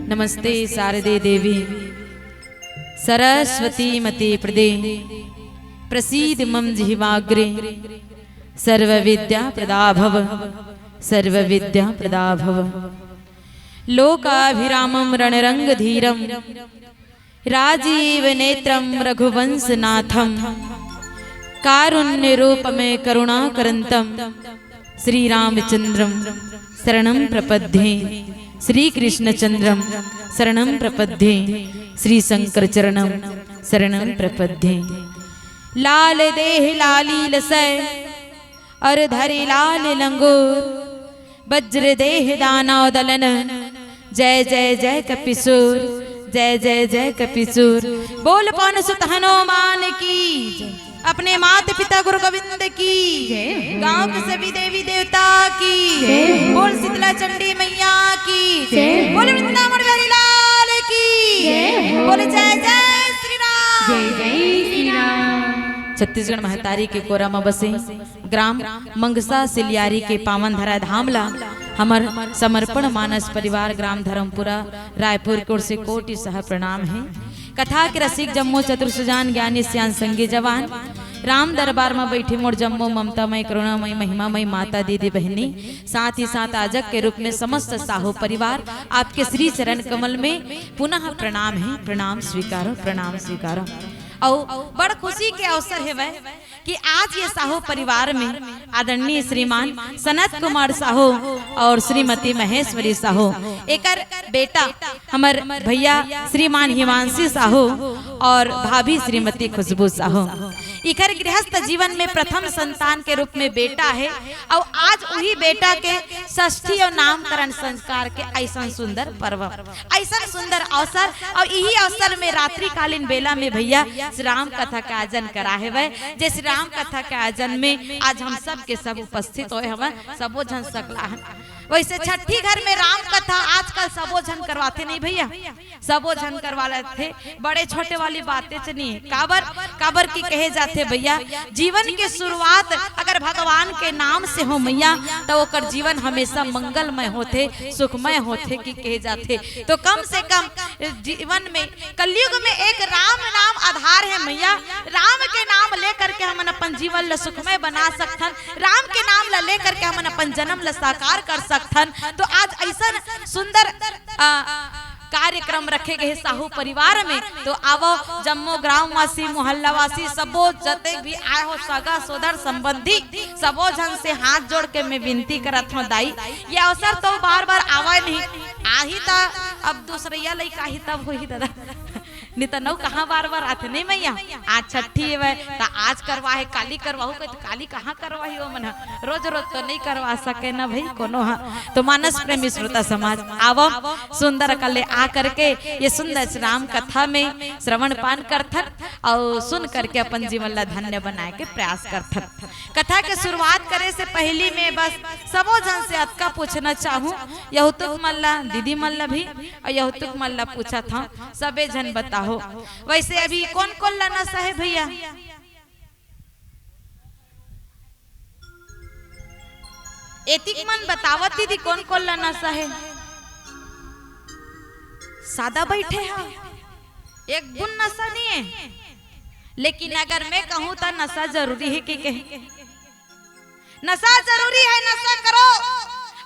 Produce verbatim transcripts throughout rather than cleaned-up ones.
नमस्ते शारदे देवी सरस्वती मते प्रदे प्रसीद मम जिह्वाग्रे सर्वविद्या प्रदा भव सर्वविद्या प्रदा भव। लोकाभिरामं रणरंगधीरं राजीव नेत्रं रघुवंशनाथं कारुण्य रूपमे करुणाकरन्तं श्री रामचंद्रं शरणं प्रपद्ये, श्री कृष्णचंद्रं शरणं प्रपद्ये, श्री शंकर चरणं शरणं प्रपद्ये। लाल देह लाली लसै और धरे लाल लंगोर, वज्र देह दानव दलन, जय जय जय कपिसूर, जय जय जय कपिसूर। बोल पवन सुत हनुमान की जय। अपने माता पिता गुरु गोविंद की जय। गांव के सभी देवी देवता की जय। बोल शीतला चंडी मैया की जय। बोल वृंदावन बिहारी लाल की जय। बोल जय जय श्री राम। जय जय श्री राम। छत्तीसगढ़ महतारी के कोरा म बसे ग्राम मंगसा सिलियारी के पावन धरा धाम ला हमर समर्पण मानस परिवार ग्राम धर्मपुरा रायपुर के ओर से कोटि सह प्रणाम हे। कथा के रसिक जम्मो चतुर सुजान ज्ञानी सियान संगी जवान राम दरबार म बैठे मोर जम्मो ममतामय करुणामय महिमामय माता दीदी बहिनी, साथ ही साथ आजक के रूप में समस्त साहू परिवार आपके श्री चरण कमल में पुनः प्रणाम हे। प्रणाम स्वीकारो, प्रणाम स्वीकारो। अउ बड़ खुशी के अवसर हेवय कि आज ये साहू परिवार में आदरणीय श्रीमान सनत कुमार साहू और श्रीमती महेश्वरी साहू, एकर बेटा हमर भैया श्रीमान हिमांशी साहू और भाभी श्रीमती खुशबू साहू, इकर गृहस्थ जीवन में प्रथम संतान के रूप में बेटा हे। अउ आज उही बेटा के षष्ठी और नामकरण संस्कार के ऐसन सुंदर पर्व, ऐसन सुंदर अवसर, और यही अवसर में रात्रिकालीन बेला में भैया श्री राम कथा के आयोजन करा हेवय। जे श्री राम कथा के आयोजन में आज हम सब के सब उपस्थित होए हवन, सबो झन सकला हन। वैसे छठी घर में राम कथा आजकल सबो झन करवाथे नहीं भैया, सबो झन करवा लेथे, बड़े छोटे वाली बातें च नहीं है। काबर, काबर की कहे जाथे भैया, जीवन के शुरुआत अगर भगवान के नाम से हो मैया, तो ओकर जीवन हमेशा मंगलमय होथे, सुखमय होथे की कहे जाथे। तो कम से कम जीवन में कलयुग में एक राम नाम आधार है मैया। राम के नाम लेकर के हमन अपन जीवन ल सुखमय बना सकथन, राम के नाम ल लेकर के हमन अपन जन्म ल साकार कर सकथन। तो आज ऐसन सुंदर, आ, कार्यक्रम रखे गए हे साहू परिवार में। तो आवो जम्मो ग्रामवासी, मोहल्लावासी, सबो जते भी आए हो, सगा सोदर संबंधी, सबो झन से हाथ जोड़ के मैं विनती करत हूँ दाई, ये अवसर तो बार बार आवा नहीं, आही त अब दूसरैया लइका आही तब होही दादा। नहीं तो नौ कहाँ बार बार आथे नहीं मैया। आज छठी हेवय त आज करवा हे, काली करवाहू कहे त काली कहाँ करवाही ओ मन ह? रोज रोज तो नहीं करवा सके ना भाई कोनो ह। तो मानस प्रेमी श्रोता समाज, आवो सुंदर कले आ करके ये सुंदर श्री राम कथा में श्रवण पान करथन और सुन करके अपन जीवन ला धन्य बनाए के प्रयास करथन। कथा के शुरुआत करे से पहली मैं बस सबो झन से अतका पूछना चाहूँ, यहूतुक मन ला, दीदी मन ला भी और यहूतुक मन ला पूछत हूँ, सबे झन बताहो। वैसे अभी कौन कौन ला नशा है भैया? एतिक मन बतावत दीदी कौन कौन ला नशा है? सादा बैठे हा, एक गुण नशा नहीं है। लेकिन अगर मैं कहूँ त नशा जरूरी है कि कहे? नशा जरूरी है, नशा करो।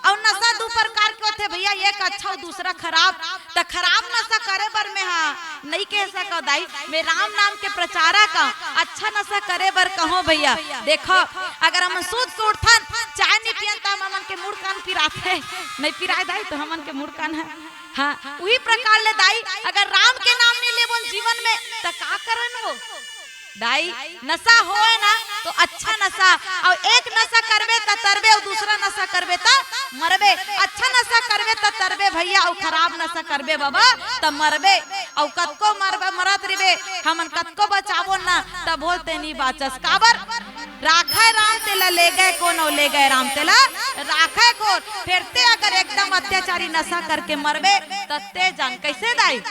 और नशा दू प्रकार के होथे भैया, एक अच्छा और दूसरा खराब। त खराब नशा करे बर मैं हा नहीं कह सको दाई, मैं राम नाम के प्रचारक हूँ। अच्छा नशा करे बर कहो भैया। देखो, अगर हम सूत के उठथन, चाय नहीं पियन त हमन के मुड़ कान पिराथे, नहीं पिराए दाई तो हमन के मुड़ कान है। हाँ, उही प्रकार ले दाई, अगर राम के नाम नहीं लेबो जीवन में त का करन वो? दाई, नशा होए ना तो अच्छा नशा, और एक नशा करबे त तरबे और दूसरा नशा करबे त मरबे। अच्छा नशा करबे त तरबे भैया, और खराब नशा करबे बाबा त मरबे। और कतको मरबे, मरत रिबे, हमन कतको बचाबो ना त बोलते नहीं बाचस। काबर? राखे राम तेला ले गए कोन, और ले गए राम तेला राखे कोन। फिर ते अगर एकदम अत्याचारी नशा करके मरबे त ते जान कैसे दाई।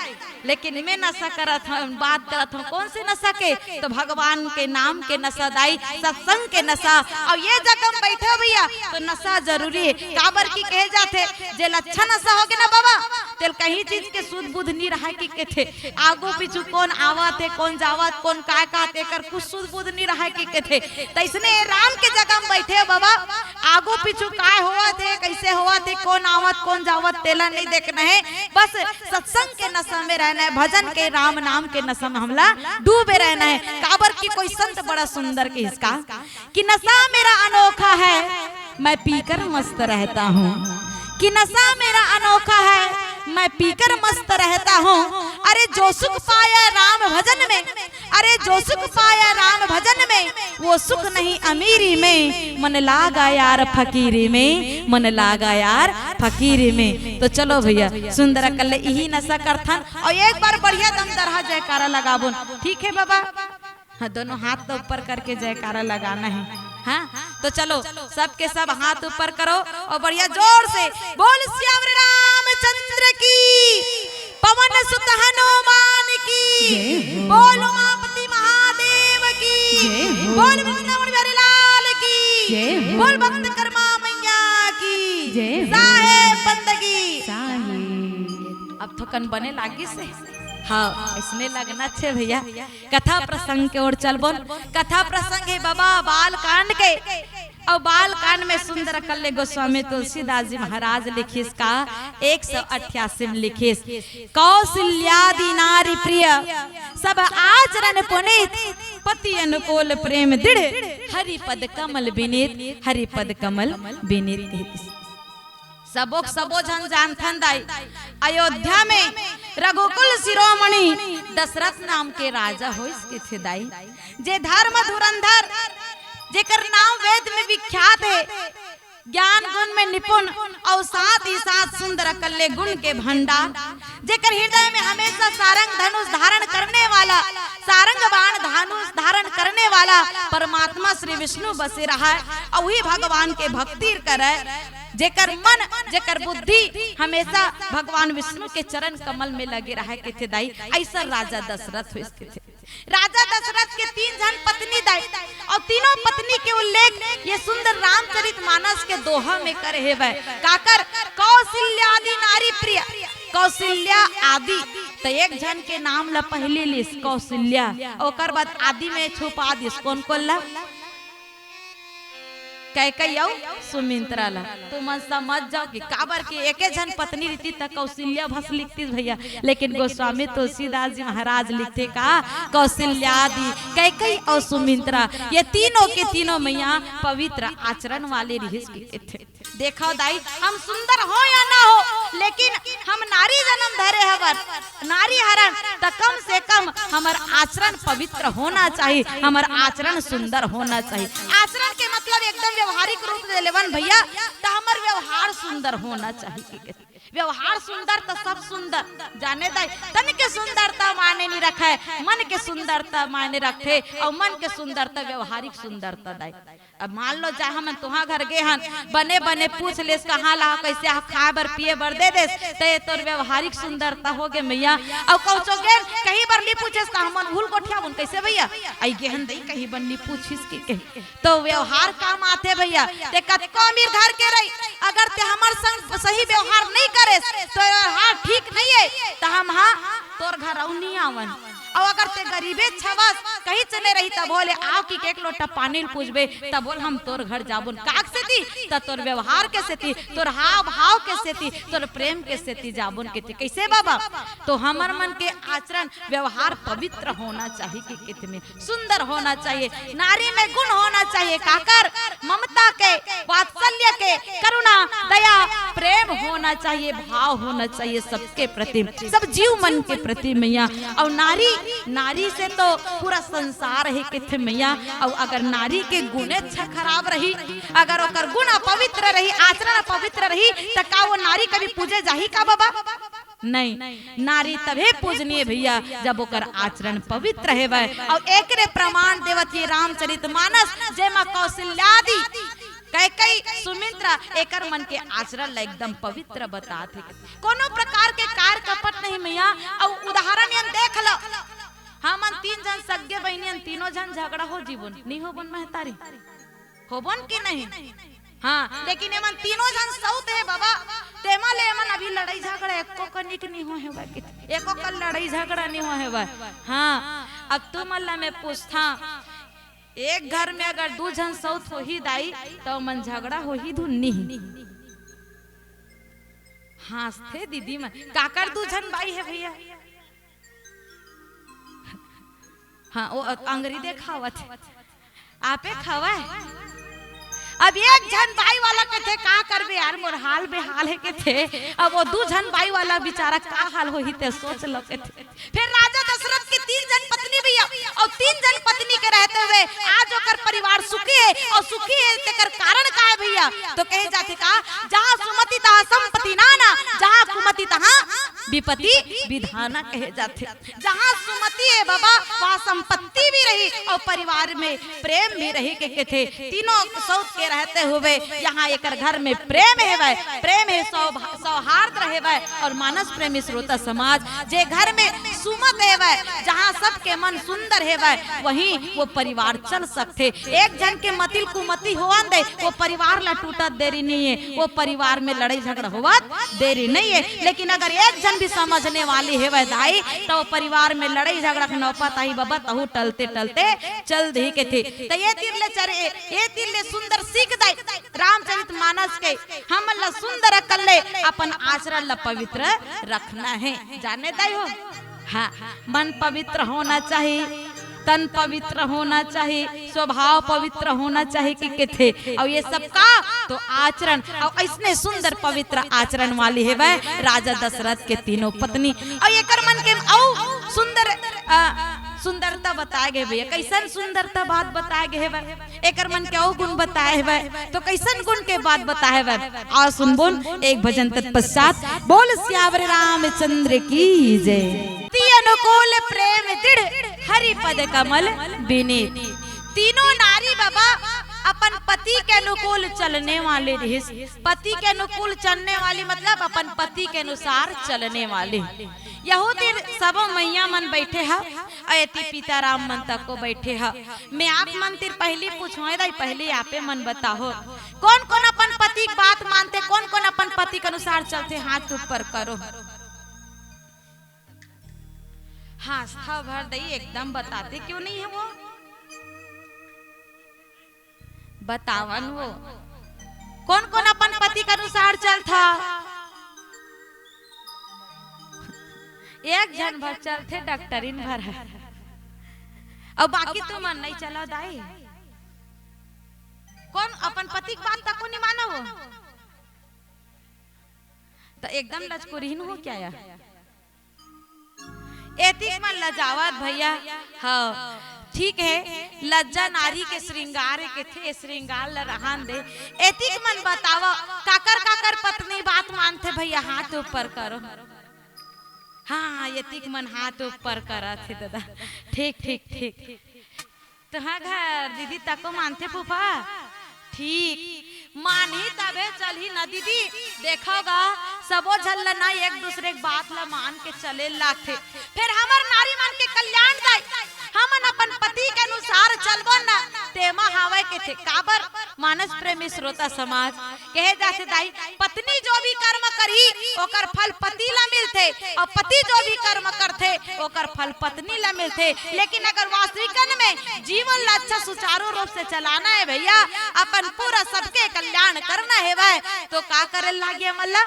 लेकिन मैं नशा करत हूँ, बात करत हूँ कौन से नशा के? तो भगवान के नाम के नशा दाई, सत्संग के नशा। और ये जगह में बैठे हो भैया तो नशा जरूरी है। काबर की कहे जाथे, जे अच्छा नशा होगे ना बाबा, तेला कहीं चीज के सुध बुध नी रहय कि कथे, आगू पीछू कोन आवत हे, कोन जावत, कोन काय कहत, एकर कुछ सुध बुध नी रहय कि कथे। तइसने राम के जगह में बइठे हो बाबा, आगू पीछू काय होवत हे, कइसे होवत हे, कोन आवत, कोन जावत, तेला नी देखना हे। बस सत्संग के नशा में रहना हे, भजन के, राम नाम के नशा में हमला डूबे रहना हे। काबर कि कोई संत बड़ा सुंदर कहिस का कि नशा मेरा अनोखा है, मैं पीकर मस्त रहता हूँ। कि नशा मेरा अनोखा है, मैं पीकर मस्त रहता हूँ। अरे जो सुख पाया राम भजन में, अरे जो सुख पाया राम भजन में, वो सुख नहीं अमीरी में। मन लागा यार फकीरी में, मन लागा यार फकीरी में। तो चलो भइया, सुंदर कल्ले इही नशा करथन, अउ एक बार बढ़िया दमदरहा जयकारा लगाबोन। ठीक हे बाबा? हाँ, दोनों हाथ तो ऊपर करके जयकारा लगाना हे। हाँ, तो चलो, सबके सब हाथ ऊपर करो अउ बढ़िया जोर से बोल सियावर रामचंद्र की, पवन सुत हनुमान की, जय हो। बोल उमापति महादेव की, जय हो। बोल वृंदावन बिहारी लाल की, जय हो। बोल भक्त कर्मा मैया की, जय हो। साहेब बंदगी। साहेब। अब थोकन बने लागिस हे। हाँ, अइसने लगना हे भइया। कथा प्रसंग के ओर चलबोन। कथा प्रसंग हे बाबा बाल कांड के। अउ बाल कांड में सुंदर कल्ले गोस्वामी तुलसीदास जी महाराज लिखिस का, एक सौ अट्ठासी में लिखिस, कौशल्यादि नारी प्रिय, सब आचरण पुनीत, पति अनुकूल प्रेम दृढ़, हरि पद कमल विनीत, हरि पद कमल विनीत। सबो के सबो झन जानथन दाई, अयोध्या में रघुकुल शिरोमणि दशरथ नाम के राजा होइस कथे दाई, जे धर्म धुरंधर, जेकर नाम वेद में विख्यात हे, ज्ञान गुण में निपुण अउ साथ ही साथ सुंदर कल्ले गुण के भंडार, जेकर हृदय में हमेशा सारंग धनुष धारण करने वाला, सारंग बाण धनुष धारण करने वाला परमात्मा श्री विष्णु बसे रहय, अउ उही भगवान के भक्ति करय। जेकर मन, जेकर बुद्धि हमेशा भगवान विष्णु के चरण कमल में लगे रहय कथे दाई, अइसन राजा दशरथ होइस कथे। राजा दशरथ के तीन झन पत्नी दाई, अउ तीनों पत्नी के उल्लेख ये सुंदर रामचरित मानस के दोहा में करे हेवय। काकर? कौशल्यादि नारी प्रिय। कौशल्या आदि, त एक झन के नाम ला पहिली लिस कौशल्या, ओकर बाद आदि में छुपा दिस। कोन कोन ला? कैकई अउ सुमित्रा ला। तुमन समझ जाव कि काबर के एके झन पत्नी रहितिस त कौशल्या बस लिखतिस भइया, लेकिन गोस्वामी तुलसीदास जी महाराज लिखथे का, कौशल्यादि, कैकई अउ सुमित्रा, ये तीनों के तीनों मइया पवित्र आचरण वाले रिहिस कथे। देखव दाई, हम सुंदर हो या ना हो, लेकिन हम नारी जनम धरे हवन, नारी हरन, त कम से कम हमर आचरण पवित्र होना चाही, हमर आचरण सुंदर होना चाही। आचरण के मतलब एकदम व्यवहारिक रूप ले लेवन भइया, त हमर व्यवहार सुंदर होना चाही। व्यवहार सुंदर त सब सुंदर, जाने दाई, तन के सुंदरता मायने नी रखय, मन के सुंदरता मायने रखथे, अउ मन के सुंदरता व्यवहारिक सुंदरता दाई। अब मान लो, जा हमन तुहां घर गे हन, बने बने पूछ लेस, कहां ला, कइसे हा, खाय बर पिये बर दे देस, त ये तोर व्यवहारिक सुंदरता होगे मइया। अउ कउचो गेन, कहीं बर नी पूछेस, त हमन भूल गोठियाबोन, कइसे भइया? अई गे हन दई, कहीं बर नी पूछिस कि कहीं। त व्यवहार काम आथे भइया। ते कतको अमीर घर के रही, अगर ते हमर संग सही व्यवहार नइ करेस, त व्यवहार ठीक नइ हे, त हम हा तोर घर अउ नइ आवन। अउ अगर ते गरीबे छवस, कहीं चले रही, तभो ले आव कि एक लोटा पानी ल पूछबे, तभो ले हम तोर घर जाबोन। काक सेती? त तोर व्यवहार के सेती, तोर हाव भाव के सेती, तोर प्रेम के सेती जाबोन कथे। कइसे बाबा? त हमर मन के आचरण व्यवहार पवित्र होना चाही कि कथे में सुंदर होना चाहिए, नारी में गुण होना चाहिए। काकर? ममता के, वात्सल्य के, करुणा, दया, प्रेम होना चाहिए, भाव होना चाहिए सबके प्रति, सब जीव मन के प्रति मइया। अउ नारी, नारी से तो पूरा संसार हे कथे मइया। अउ अगर नारी के गुण अच्छा खराब रही, अगर ओकर गुण अपवित्र रही, आचरण अपवित्र रही, त का वो नारी कभी पूजे जाही का बाबा? नहीं, नारी तभे पूजनीय भइया, जब ओकर आचरण पवित्र हेवय। अउ एकरे प्रमाण देवत ये रामचरित मानस, जेमा कौशल्यादि कैकई सुमित्रा एकर मन के आचरण ला एकदम पवित्र बतात हे। कोनो प्रकार के कार कपट नहीं मइया। अउ उदाहरण ये देख लो, हमन तीन झन सगे बहिनी हन, तीनों झन झगड़ा हो जीवन, नहीं होबन महतारी? होबन कि नहीं? हाँ, लेकिन एमन तीनों झन सऊत हे बाबा, तेमा ले एमन अभी लड़ाई झगड़ा एको बनिक नहीं हो हेवय, एको कन लड़ाई झगड़ा नहीं हो हेवय। हाँ, अब तुमन ला मैं पूछथंव, एक घर में अगर दू झन सौत होही दाई, त ओमन झगड़ा होही धुन नहीं? हाँसथे दीदी मन। काकर दू झन बाई हे भैया? हाँ, ओ अंगरी देखावत हे। आपे खावय? अब एक झन बाई वाला कथे, "का करबे यार, मोर हाल बेहाल हे," कथे। अब वो दू झन बाई वाला बेचारा का हाल होही ते सोच लो, कथे। फिर राजा दशरथ के तीन झन पत्नी भैया, अउ तीन झन पत्नी के रहते हुए आज ओकर परिवार सुखी हे, अउ सुखी हे तेकर कारण का हे भैया? तो कहे जाथे का, "जहाँ सुमति तहाँ संपत्ति नाना, जहाँ कुमति तहाँ विपत्ति विधाना," कहे जाथे। जहाँ सुमति हे बाबा, वहाँ संपत्ति भी रही अउ परिवार में प्रेम भी रही के कथे। तीनों सौत के रहते हुए यहाँ एकर घर में प्रेम हेवय, प्रेम हे, सौभा-, सौहार्द रहेवय अउ मानस प्रेमी श्रोता समाज, जे घर में सुमत हेवय, जहाँ सबके मन सुंदर हेवय, वहीं वो परिवार चल सकथे। एक झन के मतिल कुमति होवन दे, वो परिवार ला टूटत देरी नहीं हे, वो परिवार में लड़ाई झगड़ा होवत देरी नहीं हे। लेकिन अगर एक झन भी समझने वाली हेवय दाई, त वो परिवार में लड़ाई झगड़ा के नौबत आही बाबा, तहू टलते टलते चल दिही कथे। त ये तीर ले चरे, ये तीर ले सुंदर सीख दाई रामचरित मानस के, हमन ला सुंदर अकल ले अपन आचरण ला पवित्र रखना हे। जाने दाई हो? हाँ, मन पवित्र होना चाहिए, तन पवित्र होना चाहिए, स्वभाव पवित्र होना चाहिए कि कथे। अउ ये सब का तो आचरण, अउ अइसने सुंदर पवित्र आचरण वाली हेवय राजा दशरथ के तीनों पत्नी। अउ एकर मन के अउ सुंदर, अ, सुंदरता बताए गे भैया। कइसन सुंदरता बात बताए गे हेवय? एकर मन के अउ गुण बताए हेवय, तो कइसन गुण के बात बताए हेवय? आओ सुनबोन एक भजन तत्पश्चात। बोल सियावर रामचंद्र की जय। पति अनुकूल प्रेम दृढ़ हरि पद कमल विनीत। तीनों नारी बाबा अपन पति के अनुकूल चलने वाले रहिस। पति के अनुकूल चलने वाली मतलब अपन पति के अनुसार चलने वाली। यहू तीर सबो मैया मन बइठे ह, अउ एती पीताराम मन तको बइठे ह। मैं आप मन तीर पहिली पूछों, ए दाई, पहिली आपे मन बताओ, कोन कोन अपन पति के बात मानथे, कोन कोन अपन पति के अनुसार चलथे, हाथ ऊपर करो। हाँसथा भर दई, एकदम बताते क्यों नहीं है वो? बतावन वो। कोन कोन अपन पति के अनुसार चलथा? एक झन भर चलथे, डॉक्टरिन भर हे। अउ बाकी तुमन नहीं चलो दाई। कोन अपन पति के बात तको नहीं मानो वो? त एकदम लचकुरिन हो क्या यार? एतिक मन लजावत भैया, हाँ, ठीक है, लज्जा नारी के श्रृंगार हे कथे, श्रृंगार ल रहन दे। एतिक मन बतावा, काकर काकर पत्नी बात मानथे भैया, हाथ ऊपर करो। हाँ, हाँ, एतिक मन हाथ ऊपर करत हे दादा। ठीक, ठीक, ठीक। तुँहर घर दीदी तको मानथे फूफा? ठीक, मानही तभे चलही न दीदी। देखो गा, सबो झन ल ना एक दूसरे के बात ल मान के चले लागथे। फेर हमर नारी मन के कल्याण दाई, हमन अपन पति के अनुसार चलबो न, तेमा हावय कथे। काबर? मानस प्रेमी श्रोता समाज, कहे जाथे दाई, पत्नी जो भी कर्म करही, ओकर फल पति ला मिलथे, अउ पति जो भी कर्म करथे, ओकर फल पत्नी ला मिलथे। लेकिन अगर वास्तविकन में जीवन ला अच्छा सुचारू रूप से चलाना हे भैया, अपन पूरा सबके कल्याण करना हेवय, तो का करे लागे हमन ला?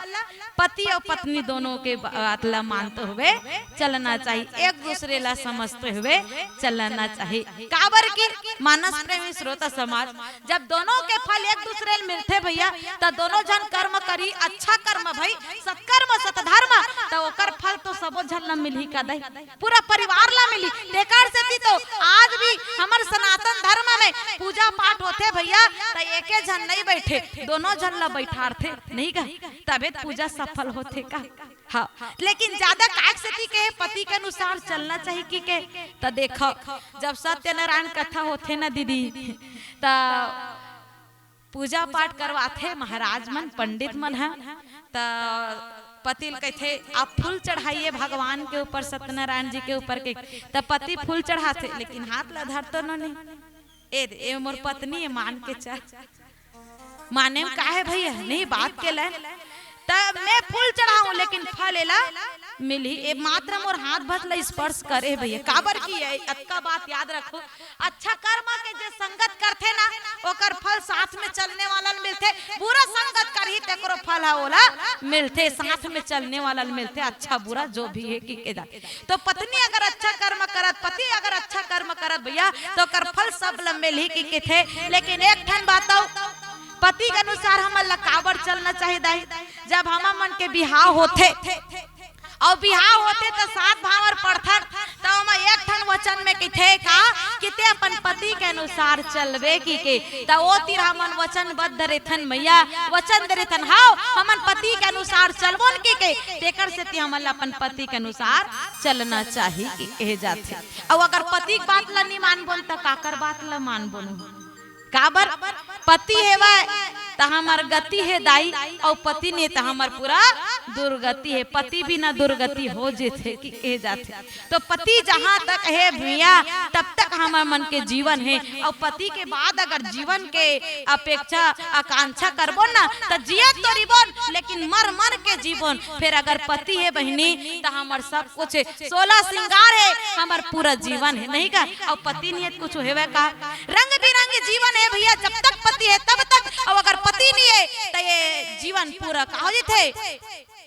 पति अउ पत्नी दोनों के बात ला मानते हुए चलना चाहिए, एक दूसरे ला समझते हुए चलना चाहिए। काबर कि मानस प्रेमी श्रोता समाज, जब दोनों के फल एक दूसरे ल मिलथे भैया, त दोनों झन कर्म करी, अच्छा कर्म भई, सत्कर्म, सतधर्म, त ओकर फल तो सबो झन ल मिलही का दाई, पूरा परिवार ल मिलही। तेकर सेती तो आज भी हमर सनातन धर्म में पूजा पाठ होथे भैया, त एके झन नहीं बइठे, दोनों झन ल बइठारथे, नहीं का? तभे त पूजा सफल होथे का? हाँ, लेकिन ज्यादा काहे सेती कहे पति के अनुसार चलना चाहिए कि के? त देखो, जब सत्यनारायण कथा होथे ना दीदी, त पूजा पाठ करवाथे महाराज मन, पंडित मन ह, त पति ल कहिथे, "आप फूल चढ़ाइए भगवान के ऊपर, सत्यनारायण जी के ऊपर के।" त पति फूल चढ़ाथे, लेकिन हाथ ला धर तो नोनी। ए दे, ए मोर पत्नी हे, मान के चल। माने म का हे भैया? नहीं, बात के लेन। त मैं फूल चढ़ाऊं, लेकिन फल एला मिलही, ए मात्र मोर हाथ भस ल स्पर्श करे भैया। काबर कि ए अतका बात याद रखो, अच्छा कर्म के जे संगत करथे ना, ओकर फल साथ में चलने वाला ल मिलथे। बुरा संगत करही तेकरो फल ह ओला मिलथे, साथ में चलने वाला ल मिलथे। अच्छा बुरा जो भी हे कि के जाथे। तो पत्नी अगर अच्छा कर्म करत, पति अगर अच्छा कर्म करत भैया, तो ओकर फल सब ल मिलही कि कथे। लेकिन एक ठन बात अउ, पति के अनुसार हमन ल काबर चलना चाही दाई? जब हमर मन के बिहाव होथे अउ बिहाव होथे त सात भांवर पड़थन, त ओमा एक ठन वचन में कथे का कि ते अपन पति के अनुसार चलबे कि के, त ओ तीर हमन वचनबद्ध रहिथन मैया, वचन दे रहिथन, हव हमन पति के अनुसार चलबोन कि के, तेकर सेती हमन ल अपन पति के अनुसार चलना चाही कि कहे जाथे। अउ अगर पति के बात ल नी मानबोन त काकर बात ल मानबोन? काबर? पति हेवय त हमर गति हे दाई, अउ पति नइ हे त हमर पूरा दुर्गति हे। पति बिना दुर्गति हो जेथे कि कहे जाथे। तो पति जहाँ तक हे भैया, तब तक हमर मन के जीवन हे। अउ पति के बाद अगर जीवन के अपेक्षा, आकांक्षा करबोन ना, त जियत तो रहिबोन, लेकिन मर मर के जीबोन। फेर अगर पति हे बहिनी, त हमर सब कुछ हे, सोलह श्रृंगार हे, हमर पूरा जीवन हे, नहीं का? अउ पति नइ हे त कुछ हेवय का? रंग बिरंग जीवन हे भैया, जब तक पति हे तब तक, अउ अगर पति नइ हे त ए जीवन पूरा का हो जथे?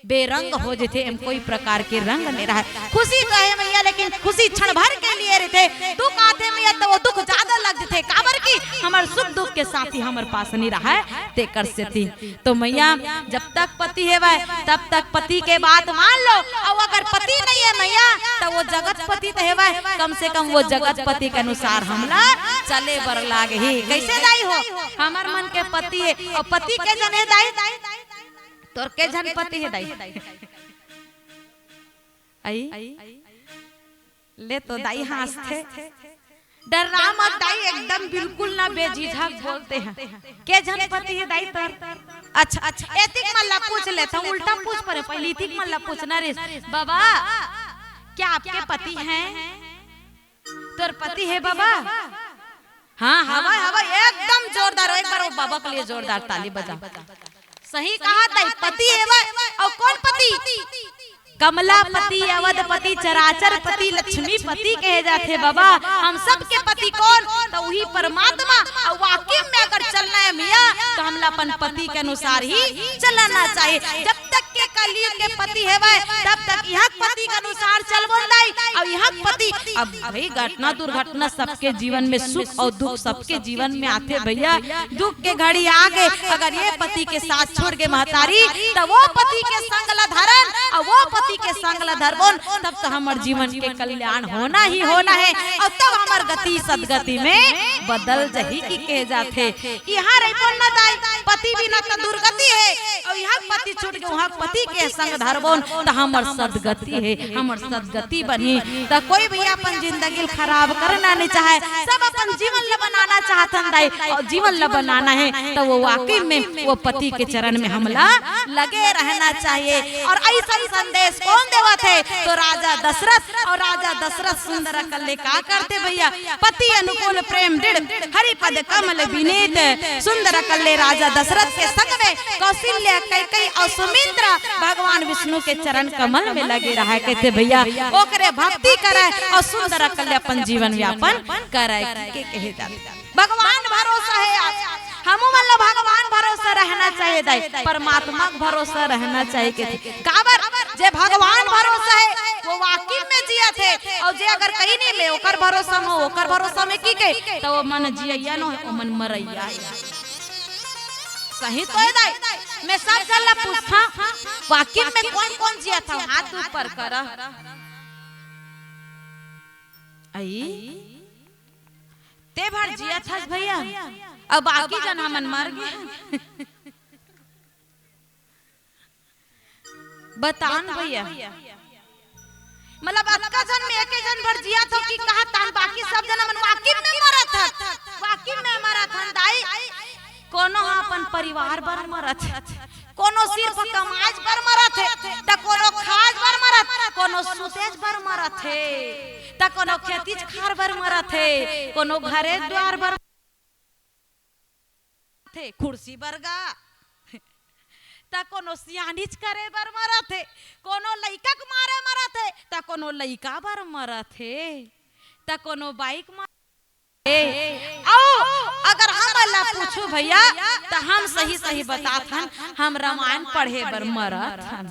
बेरंग हो जथे, एम कोई प्रकार के रंग नइ रहय। खुशी तो हे मैया, लेकिन खुशी क्षण भर के लिए रहिथे। दुख आथे मैया, त ओ दुख जादा लग जथे, काबर कि हमर सुख दुख के साथी हमर पास नइ रहय, तेकर सेती। तो मैया, जब तक पति हेवय, तब तक पति के बात मान लो, अउ अगर पति नइ हे मैया, त ओ जगतपति त हेवय, कम से कम ओ जगतपति के अनुसार हमला चले बर लागही। कइसे दाई हो? हमर मन के पति हे, अउ पति के झन हे दाई? तोर के झन पति हे दाई? अई? ले तो दाई हाँसथे। डर्रा मत दाई, एकदम बिल्कुल ना, बेझिझक बोलते हैं। के झन पति हे दाई तोर? अच्छा, अच्छा, एतिक मन ला पूछ लेथंव, उल्टा पूछ परे, पहिली इतिक मन ला पूछना रहिस। बाबा, क्या आपके पति हैं? तोर पति हे बाबा? हाँ, हवय, हवय, एकदम जोरदार। एक बार ओ बाबा के लिए जोरदार ताली बजाओ। सही कहा दाई, पति हेवय। अउ कोन पति? कमलापति, अवधपति, चराचरपति, लक्ष्मीपति कहे जाथे बाबा। हम सब के पति कोन? त उही परमात्मा। अउ वाकई में अगर चलना हे मियाँ, त हमला अपन पति के अनुसार ही चलना चाहिए। जब तक के कलयुग के पति हेवय, तब तक इहाँ के पति के अनुसार चलबोन दाई। अउ इहाँ के पति, अब भाई, घटना दुर्घटना सबके जीवन में, सुख अउ दुख सबके जीवन में आथे भैया। दुख के घड़ी आगे, अगर ये पति के साथ छोड़ गे महतारी, त वो पति के संग ला धरन, अउ वो पति के संग ला धरबोन, तब तो हमर जीवन के कल्याण होना ही होना हे, अउ तब हमर गति सदगति में बदल जही कि कहे जाथे। इहाँ रहिबोन ना दाई, पति बिना त दुर्गति हे, अउ इहाँ पति छूट गे, उहाँ पति के संग धरबोन, त हमर सदगति हे, हमर सदगति बनही। त कोई भी अपन जिंदगी ल खराब करना नइ चाहय, सब अपन जीवन ल बनाना चाहथन दाई, अउ जीवन ल बनाना हे, त वो वाकई में वो पति के चरण में हमला लगे रहना चाहिए। अउ अइसन संदेश कोन देवत हे? तो राजा दशरथ। अउ राजा दशरथ सुंदर कर ले का करथे भैया? पति अनुकूल प्रेम दृढ़, हरि पद कमल विनीत। सुंदर कर ले राजा दशरथ के संग में कौशल्या, कैकेयी अउ सुमित्रा भगवान विष्णु के चरण कमल में लगे रहय, कथे भैया, ओकरे भक्ति करय अउ सुंदर कर ले अपन जीवन यापन करय के कहे जाथे। भगवान भरोसा हे आज। हमू मन ला भगवान भरोसा रहना चाहिए दाई, परमात्मा के भरोसा रहना चाहिए कथे। काबर? जे भगवान भरोसा हे, वो वाकई में जियत हे, अउ जे अगर कहीं नहीं में ओकर भरोसा में, ओकर भरोसा में कि के, त वो मन जियइया नो हे, वो मन मरइया हे। सही तो हे दाई, मैं सब झन ला पूछथंव, वाकई में कोन कोन जियत हव, हाथ ऊपर करा। अई, ते भर जियत हस भैया, अउ बाकी झन हमन मर गे। बतान भैया, मतलब अतका झन में एके झन भर जियत हव कि कहा तान, बाकी सब झन हमन वाकई में मरत हन, वाकई में मरत हन दाई। कोनो ह अपन परिवार बर मरत हे, कोनो सिर्फ कमाज बर मरत हे, त कोनो खाज बर मरत, कोनो सुतेज बर मरत हे, त कोनो खेतीज खार बर मरत हे, कोनो घरे द्वार बर थे, कुर्सी बर गा। त कोनो सियानीच करे बर मरत हे, कोनो लइका के मारे मरत हे, त कोनो लइका बर मरत हे, त कोनो बाइक मारे। अउ अगर हम ला पूछू भैया, त हम सही सही बतात हन, हम रामायण पढ़े बर मरत हन।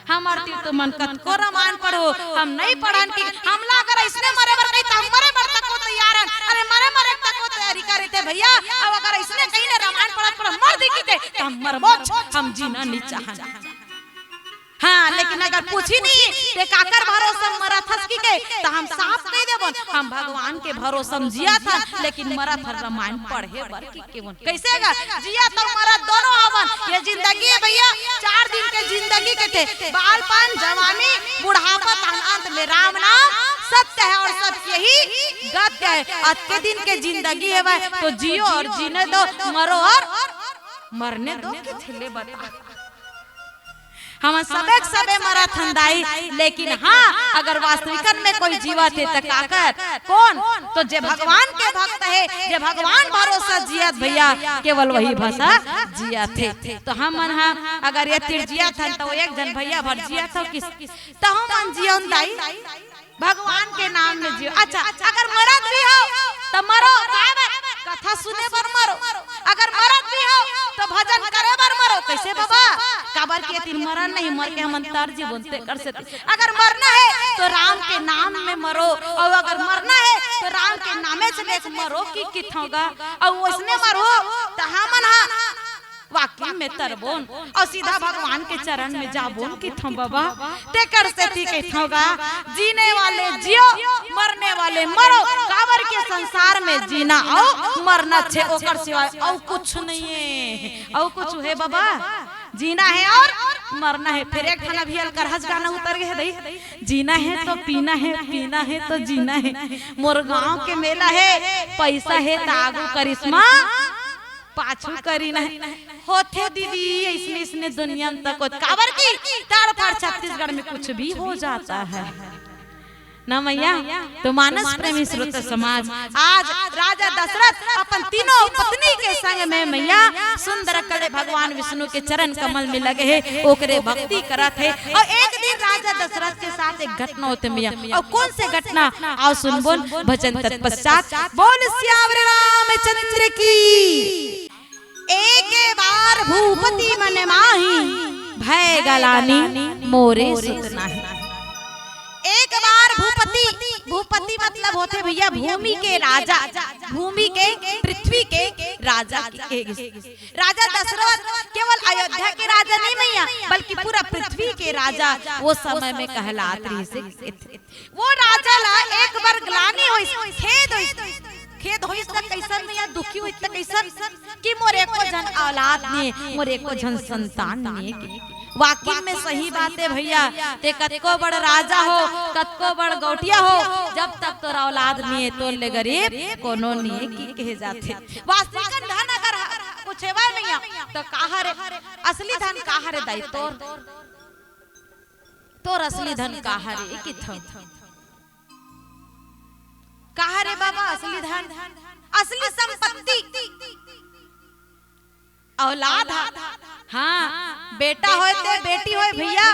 हमर तीर तुमन कतको रामायण पढ़ो, हम नहीं पढ़न कि हमला अगर अइसने मरे बर कही, त हम मरे बर तको तैयार हन। अरे मरे मरे तको तैयारी करे थे भैया। अब अगर अइसने कहीं ने रामायण पढ़त पढ़त मर दी की ते, त हम मर मोछ, हम जीना नहीं चाहन। हाँ, लेकिन अगर पूछी नहीं, ते काकर भरोसा मरत हस की के, त हम साफ कही देबो, हम भगवान के भरोसा म जियत हन, लेकिन मरत हन रामायण पढ़े बर की केवन। कइसे गा? जियत अउ मरत दोनों हवन। ये जिंदगी हे भैया, चार दिन के जिंदगी के थे। बालपन, जवानी, बुढ़ापा, तहन अंत में राम नाम सत्य है और सत्य ही गत्य है। अतके दिन के जिंदगी हे भाई, तो जियो और जीने दो, मरो और मरने दो, कि थिले बता। हमन सबे के सबे मरत हन दाई, लेकिन हाँ, अगर वास्तविकन में कोई जीवत हे त काकर? कोन? तो जे भगवान के भक्त हे, जे भगवान भरोसा जियत भैया, केवल वही भाषा जियत हे। तो हमन हा अगर ये तीर जियत हन, तो एक झन भैया भर जियत हो किस, तो हमन जियन दाई। भगवान के नाम में जियो। अच्छा, अगर मरत भी हो, त मरो, काबर? कथा सुने बर मरो। अगर मरत भी हो, त भजन करे बर मरो। कइसे बाबा? काबर कि एती मरन नहीं, मर के हमन तर जीवन ते कर सकते। अगर मरना हे, त राम के नाम में मरो, अउ अगर मरना हे, त राम के नामे से लेके मरो कि किथों गा, अउ ओसने मरो, त हमन हा वाकई में तरबोन अउ सीधा भगवान के चरण में जाबोन किथों बाबा। तेकर सेती कहिथों गा, जीने वाले जियो, मरने वाले मरो, काबर के संसार में जीना अउ मरना छे, ओकर सिवाय अउ कुछ नहीं हे। अउ कुछ हे बाबा? जीना हे अउ मरना हे। फिर एक ठन अभी अलकरहज गाना उतर गे हे दई, जीना हे तो पीना हे, पीना हे तो जीना हे। मोर गांव के मेला हे, पइसा हे त आगू करिश्मा, पाछू करी नहीं। होथे दीदी, अइसने, अइसने दुनिया में तक होथे। काबर कि तड़फड़ छत्तीसगढ़ में कुछ भी हो जाता है ना मैया। तो मानस प्रेमी श्रोता समाज, आज राजा दशरथ अपन तीनों पत्नी के संग में मैया सुंदर कले भगवान विष्णु के चरण कमल में लगे हे, ओकरे भक्ति करत हे। अउ एक दिन राजा दशरथ के साथ एक घटना होथे मैया। अउ कोन से घटना? आओ सुनबोन भजन तत्पश्चात। बोल सियावर रामचंद्र की। एक बार भूपति मन माही, भय गलानी मोरे सुत नाही। एक बार भूपति, भूपति मतलब होथे भैया भूमि के राजा, भूमि के, पृथ्वी के राजा के। राजा दशरथ केवल अयोध्या के राजा नहीं मैया, बल्कि पूरा पृथ्वी के राजा वो समय में कहलात रहिस हे। वो राजा ला एक बार ग्लानी होइस, खेद होइस। खेद होइस त कइसन मैया, दुखी होइस त कइसन कि मोर एको झन औलाद नइ हे, मोर एको झन संतान नइ हे। वाकई में सही बात हे भैया, ते कतको बड़ राजा हो, कतको बड़ गौटिया हो, जब तक तोर औलाद नइ हे, तोर ले गरीब कोनो नइ हे कि कहे जाथे। वास्तविक धन अगर ह-, कुछ हेवय मैया, त का हरे? असली धन का हरे दाई तोर? तोर असली धन का हरे किथों? का हरे बाबा असली धन? असली संपत्ति औलाद हा। हाँ, बेटा होय ते बेटी होय भैया,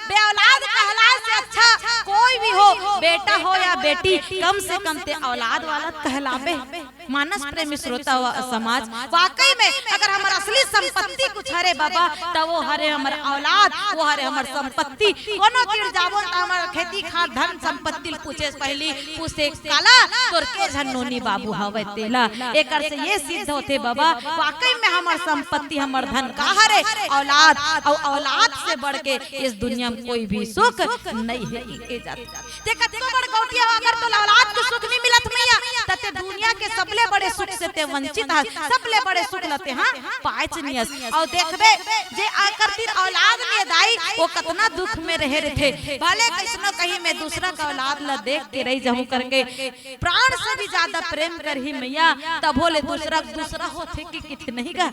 बेऔलाद कहलाय से अच्छा कोई भी हो, बेटा हो या बेटी, कम से कम ते औलाद वाला कहलाबे। मानस प्रेमी श्रोता व समाज, वाकई में अगर हमर असली संपत्ति कुछ हरे बाबा, त वो हरे हमर औलाद, वो हरे हमर संपत्ति। कोनो तीर जाबो त हमर खेती खार धन संपत्ति ल पूछे से पहिली पूछे काला, तोर के झन नोनी बाबू हवय तेला। एकर से ये सिद्ध होथे बाबा, वाकई में हमर संपत्ति, हमर धन का हरे? औलाद। अउ औलाद से बढ़ के इस दुनिया में कोई भी सुख नहीं हे, कहे जाथे। ते कतको बड़ गौटिया हो, अगर तोला औलाद के सुख नइ मिलत मैया, त ते दुनिया के सबले बड़े सुख से ते वंचित हस, सबले बड़े सुख ल ते, हाँ, पाएच नइ हस। अउ देखबे, जे आकर तीर औलाद नइ हे दाई, वो कतना दुख में रहे रहिथे। भले कइसनो कहीं मैं दूसरा के औलाद ल देख के रहि जाहूं करके, प्राण से भी ज्यादा प्रेम करही मैया, तभो ले दूसरा, दूसरा होथे कि किथे नहीं गा।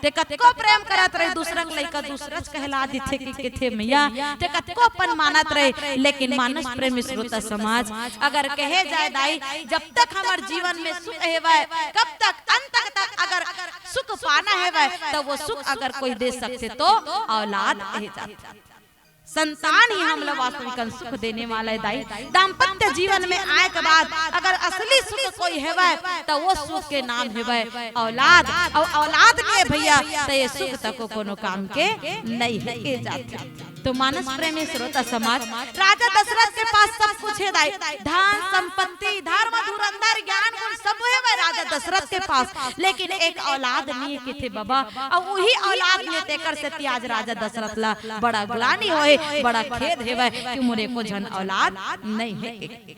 ते कतको प्रेम करत रहे, दूसरा के लइका दूसरा च कहला दिथे कि कथे मैया, ते कतको अपन मानत रहे, लेकिन मानस प्रेमी श्रोता समाज, अगर कहे जाय दाई, जब तक हमर जीवन में सुख हेवय, कब तक, अंत तक अगर सुख पाना हेवय, त वो सुख अगर कोई दे सकथे, तो औलाद कहे जाथे। संतान ही हमला वास्तविक सुख देने वाला हे दाई। दाम्पत्य जीवन में आए के बाद अगर असली सुख कोई हेवय, त वो सुख के नाम हेवय औलाद। अउ औलाद नइ हे भैया, त ये सुख तको कोनो काम के नइ हे, कहे जाथे। तो मानस प्रेमी श्रोता समाज, राजा दशरथ के पास सब कुछ हे दाई, धन, संपत्ति, धर्म, धुरंधर, ज्ञान, गुण सब हेवय राजा दशरथ के पास, लेकिन एक औलाद नइ हे कथे बबा। अउ उही औलाद नइ हे, तेकर सेती आज राजा दशरथ ला बड़ा ग्लानि होय, बड़ा खेद हेवय कि मोर एको झन औलाद नइ हे।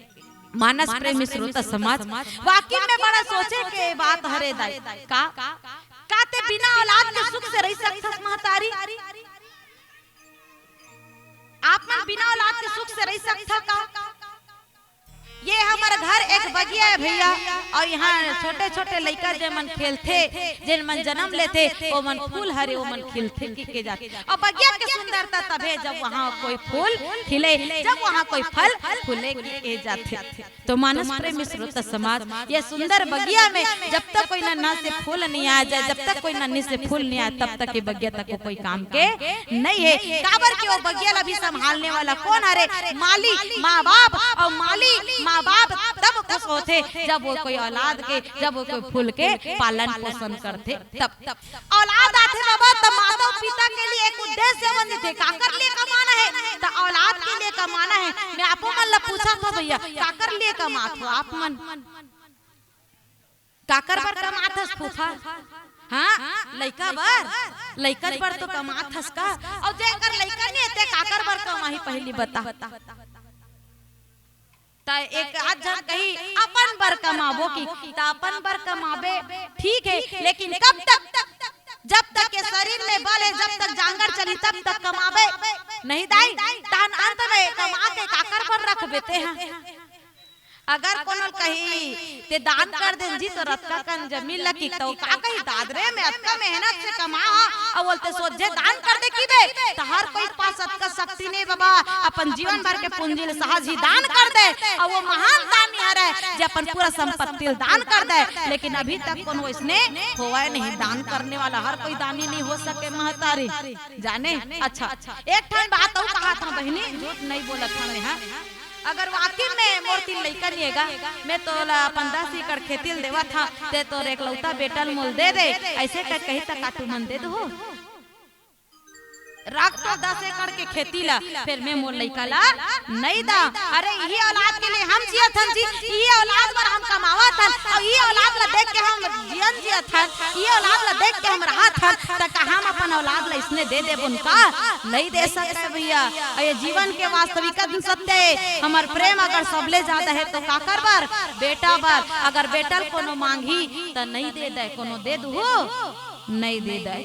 मानस प्रेमी श्रोता समाज, वाकई में बड़ा सोचे के बात हरे दाई। का, का ते बिना औलाद के सुख से रहि सकथस महतारी? आप मन बिना औलाद के सुख से रहि सकथा का? ये हमर घर एक बगिया हे भैया, अउ इहाँ छोटे-छोटे लइका जे मन खेलथे, जेन मन जनम लेथे, ओ मन फूल हरे, ओ मन खिलथे कहे जाथे। अउ बगिया के सुंदरता तभे जब वहाँ कोई फूल खिले, जब वहाँ कोई फल फूले कहे जाथे। तो मानस प्रेमी श्रोता समाज, ये सुंदर बगिया में जब तक कोई नन्हा से फूल नइ आ जाए, जब तक कोई नन्ही से फूल नइ आए, तब तक ये बगिया तको कोई काम के नइ हे। काबर कि वो बगिया ला भी संभालने वाला कोन हरे? माली, माँ बाप। अउ माली, माँ बाप तब खुश होथे जब वो कोई औलाद के, जब वो कोई फूल के पालन पोषण करथे तब। औलाद आथे बाबा, त माता पिता के लिए एक उद्देश्य बन जथे, काकर लिए कमाना हे? त औलाद के लिए कमाना हे। मैं आपो मन ला पूछत हँव भैया, काकर लिए कमात हो आप मन? काकर बर कमात हस फूफा? हाँ, लइका बर, लइका बर तो कमात हस का? अउ जेकर लइका नइ हे, ते काकर बर कमाही, पहिली बता। त एक आध झन कही, अपन बर कमाबो कि, त अपन बर कमाबे, ठीक हे, लेकिन कब तक? जब तक ये शरीर में बल हे, जब तक जांगर चलही, तब तक कमाबे। नहीं दाई, तहन अंत में कमा के काकर बर रखबे तेहा? अगर कोनो कही, "ते दान कर देन जी, तोर अतका कन जमीन ल," कि तो का कही, "दादरे में अतका मेहनत से कमा हा, अउ बोलते सोझे दान कर दे," कहिबे, त हर कोई पास अतका शक्ति नइ बाबा, अपन जीवन भर के पूंजी ल सहज ही दान कर दे। अउ वो महान दानी हरे, जे अपन पूरा संपत्ति ल दान कर दे, लेकिन अभी तक कोनो इसने होवय नहीं। दान करने वाला हर कोई दानी नइ हो सके महतारी, जाने। अच्छा, एक ठन बात अउ कहत हँव बहिनी, झूठ नइ बोलत हँव मैं, हाँ। अगर वाकई में मोर तीन लइका नइ हे गा, मैं तोला अपन दस एकड़ खेती ल देवत हँव, ते तोर एकलौता बेटा ल मोल दे दे, अइसे कहि, कही त का तुमन दे दुहू? रख तो दस एकड़ के खेती ला, फेर मैं मोर लइका ला नइ दँव। अरे, इही औलाद के लिए हम जियत हन जी, इही औलाद बर हम कमावत हन, अउ इही औलाद ला देख के हम जियन जियत हन, इही औलाद ला देख के हम रहत हन, त का हम अपन औलाद ला इसने दे देबोन का? नइ दे सकय भैया। अउ ये जीवन के वास्तविकता सत्य हे। हमर प्रेम अगर सबले जादा हे तो काकर बर? बेटा बर। अगर बेटा ल कोनो मांगही त नइ दे दय, कोनो दे दुहू? नइ दे दय।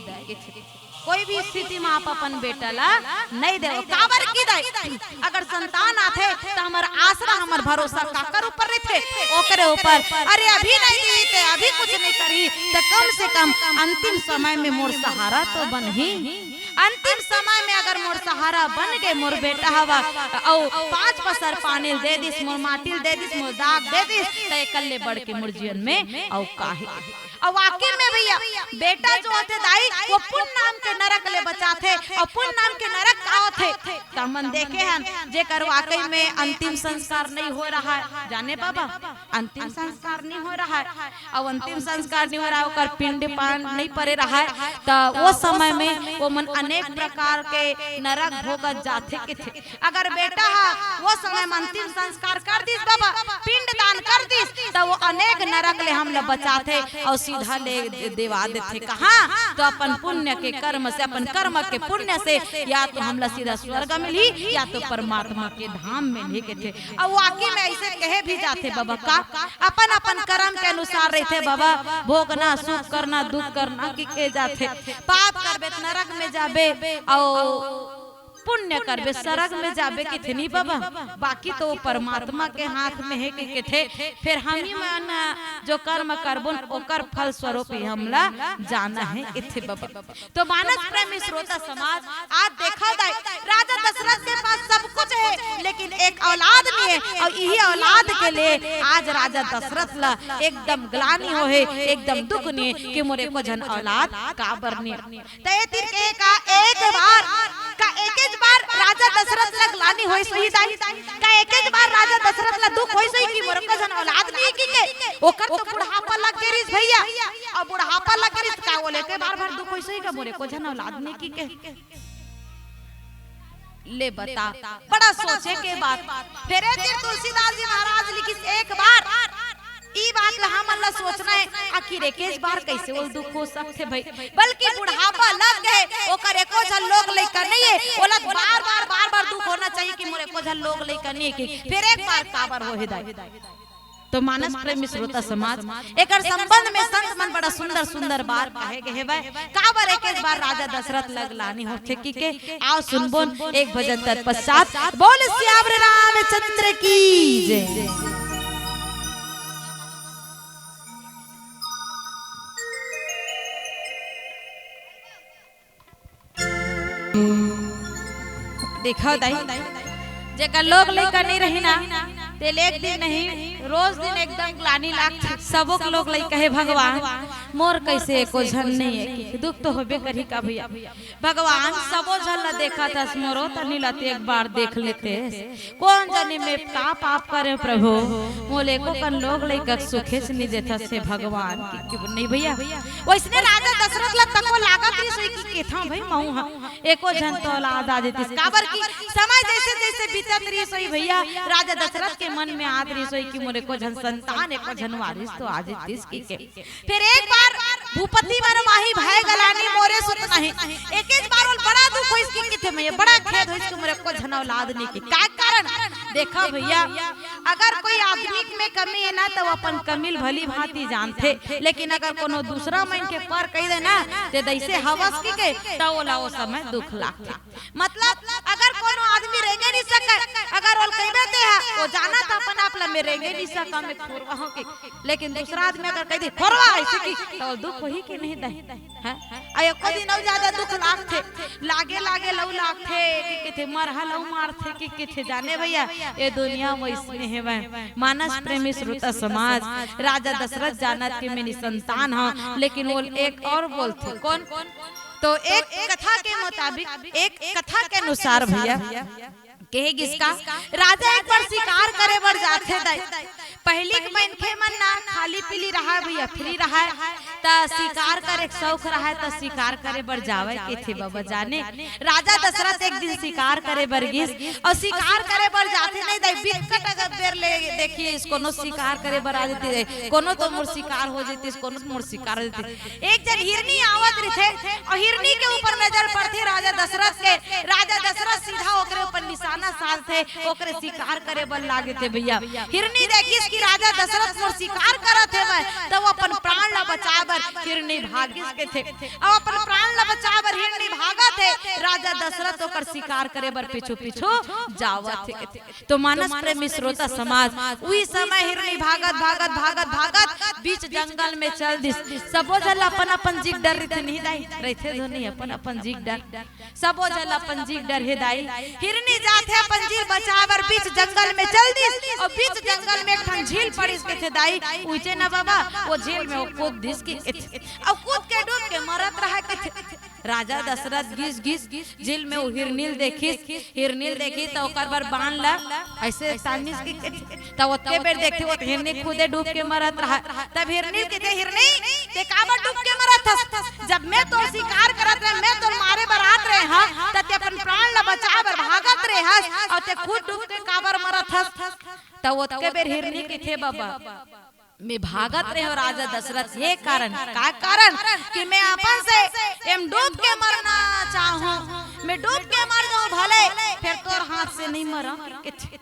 कोई भी स्थिति म आप अपन बेटा ला नइ देव। काबर कि दाई, अगर संतान आथे त हमर आसरा, हमर भरोसा काकर ऊपर रहिथे? ओकरे ऊपर। अरे, अभी नइ दिही ते अभी कुछ नइ करही, त कम से कम अंतिम समय में मोर सहारा तो बनही। अंतिम समय में अगर मोर सहारा बन गे मोर बेटा हवा, अउ पाँच पसर पानी ल दे दिस, मोर माटी ल दे दिस, मोर दाग दे दिस, त एकर ले बढ़ के मोर जीवन में अउ का हे? अउ वाकई में भैया, बेटा जो होथे दाई, वो पुन नाम के नरक ले बचाथे। अउ पुन नाम के नरक का होथे? त हमन देखे हन, जेकर वाकई में अंतिम संस्कार नइ होय रहय, जाने बाबा, अंतिम संस्कार नइ होय रहय, अउ अंतिम संस्कार नइ होय रहय, ओकर पिंड पान नइ परे रहय, त वो समय में वो मन अनेक प्रकार के नरक भोगत जाथे कथे। अगर बेटा ह वो समय म अंतिम संस्कार कर दिस बाबा, पिंड दान कर दिस, त वो अनेक नरक ले हमला बचाथे अउ सीधा ले देवा देथे। कहाँ? तो अपन पुण्य के कर्म से, अपन कर्म के पुण्य से या तो हमला सीधा स्वर्ग मिलही या तो परमात्मा के धाम मिलही कथे। अउ वाकई में अइसे कहे भी जाथे बाबा का, अपन अपन कर्म के अनुसार रहिथे बाबा, भोगना, सुख करना, दुख करना कहे जाथे। पाप करबे त नरक में जाबे, अउ पुण्य करबे सरग में जाबे कथे नी बाबा, बाकी तो परमात्मा के हाथ में हे कथे। फेर हमही मन जो कर्म करबोन ओकर फल स्वरूप ही हमला जाना हे कथे बाबा। तो मानस प्रेमी श्रोता समाज, आज देखव दाई, राजा दशरथ के पास सब कुछ हे, लेकिन एक औलाद नइ हे, अउ इही औलाद के ले आज राजा दशरथ ला एकदम ग्लानि होहे, एकदम दुख नइ हे कि मोर एको झन औलाद काबर नइ हे। त ए तीर कहे का एक बार, का एकेच बार राजा दशरथ ला ग्लानि होइस होही दाई? का एकेच बार राजा दशरथ ला दुख होइस होही कि मोर एको झन औलाद नइ हे कि के? ओकर तो बुढ़ापा लग गे रिहिस भइया, अउ बुढ़ापा लग गे रिहिस, का ओला एके बार भर दुख होइस होही का मोर एको झन औलाद नइ हे कि के? ले बता, बड़ा सोचे के बात। फेर ए तीर तुलसीदास जी महाराज लिखिस, एक बार ई बात ला हमन ला सोचना हे, आखिर एकेच बार कइसे ओला दुख हो सकथे भई? बल्कि बुढ़ापा लग गे, ओकर एको झन लोग लइका नइ हे, ओला बार-बार, बार-बार दुख होना चाहिए कि मोर एको झन लोग लइका नइ हे कि। फेर एक बार काबर होहे दाई? तो मानस प्रेमी श्रोता समाज, एकर संबंध में संत मन बड़ा सुंदर सुंदर बात कहे गे हेवय। काबर एकेच बार राजा दशरथ ला ग्लानि होथे कि के? आओ सुनबोन एक भजन तत्पश्चात। बोल सियावर रामचंद्र की जय। देखव दाई, जेकर लोग लइका नइ रही ना, तेला एक दिन नहीं, रोज दिन एकदम ग्लानि लागथे। सबोक लोग लइका हे भगवान, मोर कइसे एको झन नइ हे कि। दुख तो होबे करही का भइया? भगवान, सबो झन ला देखत हस, मोरो तनी ला ते एक बार देख लेते। कोन जनी मैं का पाप करेंव प्रभु, मोला एको कन लोग लइका के सुखेच नइ देथस हे भगवान, कि, कि नहीं भइया। वइसने राजा दशरथ ला तको लागत रिहिस होही कि केथंव भई महूं हा, एको झन तो औलाद आ जतिस। काबर कि समय जइसे जइसे बीतत रिहिस होही भइया, राजा दशरथ के मन में आत रिहिस होही कि मोर एको झन संतान, एको झन वारिस तो आ जतिस कि के। फेर एक बार भूपति वर माही भय गलानी मोरे सुत नहीं। एकेच बार ओला बड़ा दुख होइस कि कथे, मैं बड़ा खेद होइस कि मोर एको झन औलाद नइ हे कि। का कारण? देखव भइया, अगर कोई आदमी में कमी हे ना, त ओ अपन कमी ल भली भांति जानथे, लेकिन अगर कोनो दूसरा मन के पर कहि दे ना, ते दइसे हवस कि के, त ओला ओ समय दुख लागथे। मतलब, अगर कोनो आदमी रेंगे नइ सकय, अगर ओला कहिबे ते हा, ओ जानत अपन आप ला, मैं रेंगे नइ सकंव, मैं खोरवा हंव कि, लेकिन दूसरा आदमी अगर कहि दे, "खोरवा," अइसे कि, त ओला दुख होही कि नहीं दाई? हैं? अउ एको दिन अउ जादा दुख लागथे, लागे लागे लहू लागथे, कि कथे, मरहा लहू मारथे, कि कथे, जाने भइया, ए दुनिया म अइसने हेवय। मानस प्रेमी श्रोता समाज, राजा दशरथ जानत के मैं निसंतान हंव, लेकिन ओ एक अउ बोलथे, कोन? तो एक कथा के मुताबिक, एक कथा के अनुसार भइया, कहे गिस का, राजा एक बार शिकार करे बर जाथे दाई। पहिली के मनखे मन ना खाली पीली रहय भइया, free रहय, त शिकार करे के शौक रहय, त शिकार करे बर जावय कथे बबा जाने। राजा दशरथ एक दिन शिकार करे बर गिस, अउ शिकार करे बर जाथे नहीं दाई, बिकट अगर बेर ले देखिस, कोनो शिकार करे बर आ जतिस, कोनो तो मोर शिकार हो जतिस, कोनो तो मोर शिकार हो जतिस। एक झन हिरनी आवत रहिथे अउ हिरनी के ऊपर नजर पड़थे राजा दशरथ के। राजा दशरथ सीधा ओकरे ऊपर निशाना साधथे, ओकरे शिकार करे बर लागथे भइया। हिरनी देखिस कि राजा दशरथ मोर शिकार करत हेवय, त ओ अपन प्राण ला बचाए बर हिरनी भागिस कथे। अउ अपन प्राण ला बचाए बर हिरनी भागत हे, राजा दशरथ ओकर शिकार करे बर पीछू पीछू जावत हे। तो मानस प्रेमी श्रोता समाज, उही समय हिरनी भागत, भागत, भागत, भागत बीच जंगल में चल दिस। सबो झन ला अपन अपन जी के डर रहिथे, नहीं दाई? रहिथे धुन नहीं, अपन अपन जी के डर। सबो झन ला अपन जी के डर हे दाई। हिरनी जाथे अपन जी बचाए बर बीच जंगल में चल दिस, अउ बीच जंगल में एक ठन झील पड़िस कथे दाई। उइचे न बबा, ओ झील में ओ कूद दिस कि कथे, अउ कूद के डूब के मरत रहय कथे। राजा दशरथ गिस गिस झील में ओ हिरनी ल देखिस, हिरनी ल देखिस त ओकर बर बाण ल अइसे तानिस कि, त ओतके बेर देखथे, ओ हिरनी खुदे डूब के मरत रहय। तब हिरनी ल कथे, "हिरनी, ते काबर डूब के मरत हस? जब मैं तोर शिकार करत रहेंव, मैं तोर मारे बर आत रहेंव, त ते अपन प्राण ल बचाए बर भागत रहे हस, अउ ते खुद डूब के काबर मरत हस?" त ओतके बेर हिरनी कथे, "बबा, मैं भागत रहेंव राजा दशरथ, ये कारण।" का कारण? कि मैं अपन से एम डूब के मरना चाहूं, मैं डूब के मर जाऊं भले, फेर तोर हाथ से नहीं मरंव, कथे।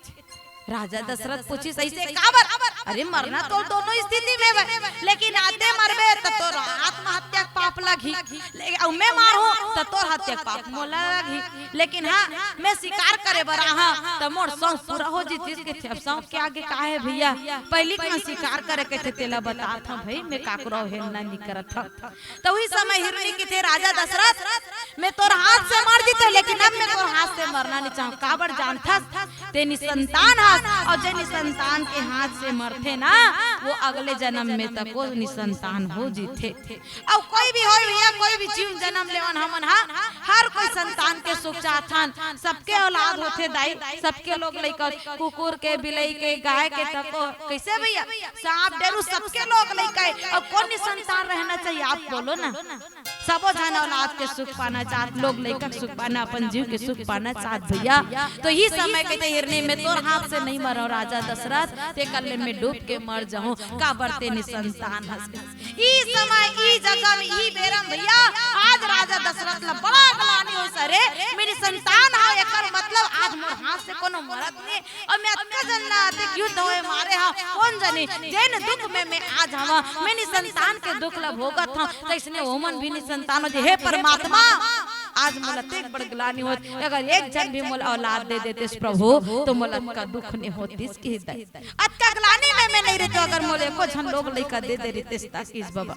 राजा दशरथ पूछिस, "अइसे काबर?" "अरे, मरना तो दोनों स्थिति में हे, लेकिन आते मरबे त तोर आत्महत्या के पाप लगही, ले-, अउ मैं मारहूं त तोर हत्या के पाप मोला लगही।" लेकिन हाँ, मैं शिकार करे बर आहंव, त मोर शौक पूरा हो जतिस कथे। अब शौक के आगे का हे भइया? पहिली के मैं शिकार करे कथे, तेला बतात हंव भई, मैं काकरो अवहेलना नइ करत हंव। त उही समय हिरनी कथे, "राजा दशरथ, मैं तोर हाथ से मर जतेंव, लेकिन अब मैं तोर हाथ से मरना नइ चाहंव।" काबर जानथस? ते निसंतान हस, अउ जे निसंतान के हाथ से मरथे ना, वो अगले जन्म में तको निसंतान हो जीथे। अउ कोई भी होय भैया, कोई भी जीव जन्म लेवन हमन हा, हर कोई संतान के सुख चाहथन। सबके औलाद होथे दाई, सबके लोग लइका, कुकुर के, बिलई के, गाय के तको, कइसे भैया, सांप, डेरू, सबके लोग लइका हे। अउ कोन निसंतान रहना चाहिए, आप बोलो ना। सबो झन औलाद के सुख पाना चाहत, लोग लइका के सुख पाना, अपन जीव के सुख पाना चाहत भैया। तो ही समय कथे, हिरनी में तोर हाथ से नहीं मरव राजा दशरथ, ते कल्ले में डूब के मर जाहूं, काबर ते निसंतान हस। ई समय, ई जगह में, ई बेरा में भैया, आज राजा दशरथ ला बड़ा ग्लानि होइस, अरे, मैं निसंतान हंव, एकर मतलब आज मोर हाथ से कोनो मरत नहीं, अउ मैं अतका झन ला अतेक युद्ध होए मारे हंव, कोन जनी जेन दुख में मैं आज हंव, मैं निसंतान के दुख ला भोगत हंव, त अइसने ओमन भी निसंतान हो जाय। हे परमात्मा, आज मोला अतेक बड़ ग्लानि होत, अगर एक झन भी मोला औलाद दे देतेस प्रभु, तो मोला अतका दुख नइ होतिस कहिस दाई। अतका ग्लानि में मैं नइ रहितेंव, अगर मोला एको झन लोग लइका दे दे रहितेस त कहिस बाबा।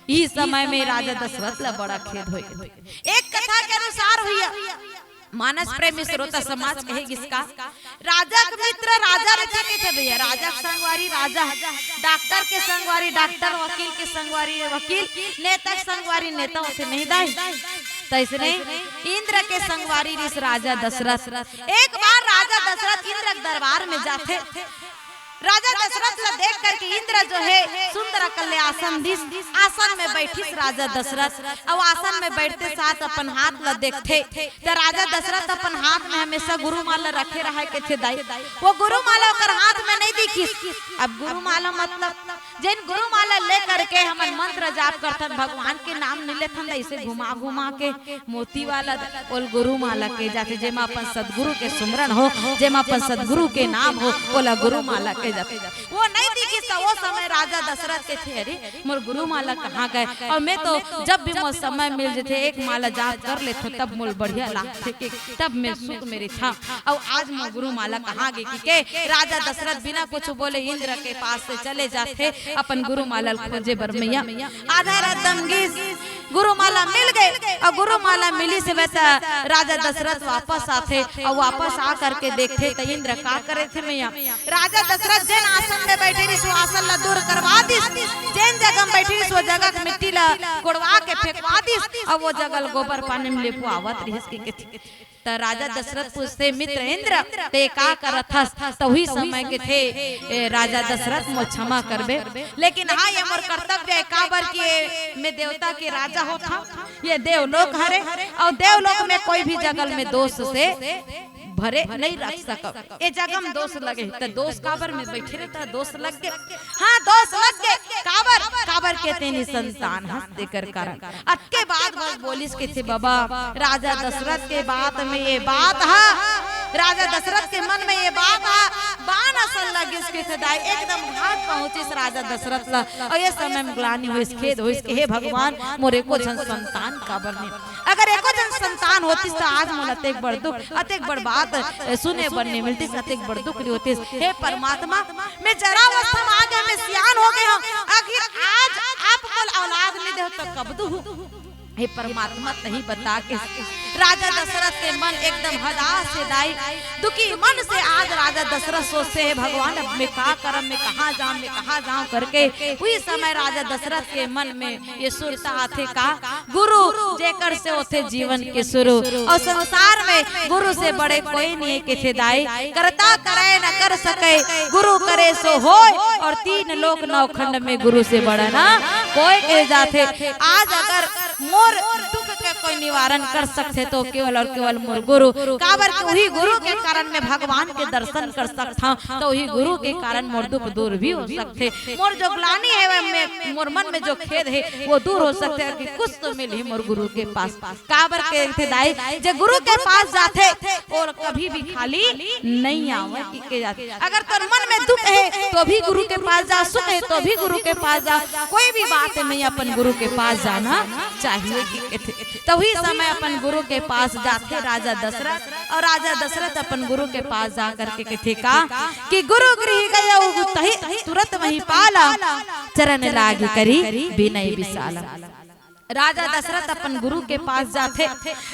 ई समय में राजा दशरथ ला बड़ा खेद होय। एक कथा के अनुसार भैया, मानस प्रेमी श्रोता समाज कहे गिस का, राजा के मित्र राजा रहिथे कहिथे भैया, राजा के संगवारी राजा, डॉक्टर के संगवारी डॉक्टर, वकील के संगवारी वकील, नेता के संगवारी नेता होथे नहीं दाई। त अइसने इंद्र के संगवारी रिहिस राजा दशरथ। एक बार राजा दशरथ इंद्र के दरबार में जाथे। राजा दशरथ ला देख करके इंद्र जो हे सुंदर कल्ले आसन दिस, आसन में बैठिस राजा दशरथ। अउ आसन में बैठते साथ अपन हाथ ला देखथे, त राजा दशरथ अपन हाथ में हमेशा गुरु माला रखे रहय कहिथे दाई। वो गुरु माला ओकर हाथ में नहीं दिखिस। अब गुरु माला मतलब जेन गुरु माला ले करके हमन मंत्र जाप करथन, भगवान के नाम नइ लेथन, अइसे घुमा घुमा के मोती वाला ओला गुरु माला कहे जाथे, जेमा अपन सदगुरु के सुमरन हो, जेमा अपन सदगुरु के नाम हो, ओला गुरु माला कहे जाथे। वो नहीं दिखिस त वो समय राजा दशरथ कहिथे, अरे मोर गुरु माला कहाँ गय? अउ मैं तो जब भी मोर समय मिल जथे, एक माला जाप कर लेथंव, तब मोला बढ़िया लागथे, तब मैं सुख में रहिथंव। अउ आज मोर गुरु माला कहाँ गे कहिके राजा दशरथ बिना कुछ बोले इंद्र के पास से चले जाथे अपन गुरु माला ल खोजे बर। मैया, आधा रात दम गिस, गुरु माला मिल गे। अउ गुरु माला मिलिस हवय त राजा दशरथ वापस आथे अउ वापस आ करके देखथे त इंद्र का करे थे मैया, राजा दशरथ जेन आसन में बैठे रिहिस, वो आसन ला दूर करवा दिस, जेन जगह में बैठे रिहिस, वो जगह के मिट्टी ला कोड़वा के फेंकवा दिस, अउ वो जगह ल गोबर पानी में लेपुआवत रिहिस कहिके। त राजा दशरथ पूछथे, "मित्र इंद्र, ते का करत हस?" त उही समय कथे, "ए, राजा दशरथ, मोर क्षमा करबे, लेकिन हाँ, ये मोर कर्तव्य हे, काबर कि ये मैं देवता के राजा होत हंव, ये देवलोक हरे, अउ देवलोक में कोई भी जगह ल मैं दोष से भरे नहीं रख सकंव। ए जगह में दोष लगे, त दोष काबर में बैठे रहे, त दोष लग गे। हाँ, दोष लग गे, काबर, काबर के ते निसंतान हस, तेकर कारण।" अतके बात बस बोलिस कथे, बाबा, राजा दशरथ के बात में ये बात हा, राजा दशरथ के मन में ये बात हा, बाण असन लगिस कथे दाई, एकदम घात पहुंचिस राजा दशरथ ला। अउ ये समय में ग्लानि होइस, खेद होइस कि हे भगवान, मोर एको झन संतान काबर नहीं? अगर एको झन संतान होतिस त आज मोला अतेक बड़ दुख, अतेक बड़ बात, ए, सुने बर नहीं मिलतिस, अतेक बड़ दुख नहीं होतिस। हे परमात्मा, मैं जरावस्था में आ गे हंव, मैं सियान हो गे हंव, आखिर आज आप मोला औलाद नहीं देहू त कब दूहू? हे परमात्मा, तहीं बता के। राजा दशरथ के मन एकदम हदास हे दाई, दुखी मन से आज राजा दशरथ सोचथे, हे भगवान, अब मैं का करंव, मैं कहाँ जांव, मैं कहाँ जांव करके। उही समय राजा दशरथ के मन में ये सुरता आथे का, गुरु जेकर से होथे जीवन के शुरू, अउ संसार में गुरु से बड़े कोई नहीं हे कथे दाई। करता करे न कर सके, गुरु करे सो होय, अउ तीन लोक नौ खंड में गुरु से बड़ा ना कोई कहे जाथे। आज अगर मोर दुख के कोई निवारण कर सकथे त केवल अउ केवल मोर गुरु, काबर कि उही गुरु के कारण मैं भगवान के दर्शन कर सकथंव, त उही गुरु के कारण मोर दुख दूर भी हो सकथे। मोर जो ग्लानि हे, मैं, मोर मन में जो खेद हे, वो दूर हो सकथे कि कुछ तो मिलही मोर गुरु के पास। काबर कथे दाई, जे गुरु के पास जाथे, वो कभी भी खाली नहीं आवय कहिके जाथे। अगर तोर मन में दुख हे, तो भी गुरु के पास जा, सुख हे, तो भी गुरु के पास जा, कोई भी बात में अपन गुरु के पास जाना चाहिए कहिके। त उही समय अपन गुरु के पास जाथे राजा दशरथ, अउ राजा दशरथ अपन गुरु के पास जा करके कथे का कि गुरु गृह गयउ तही तुरत वहीं पाला, चरण लागि करी बिनय बिसाला। राजा दशरथ अपन गुरु के पास जाथे,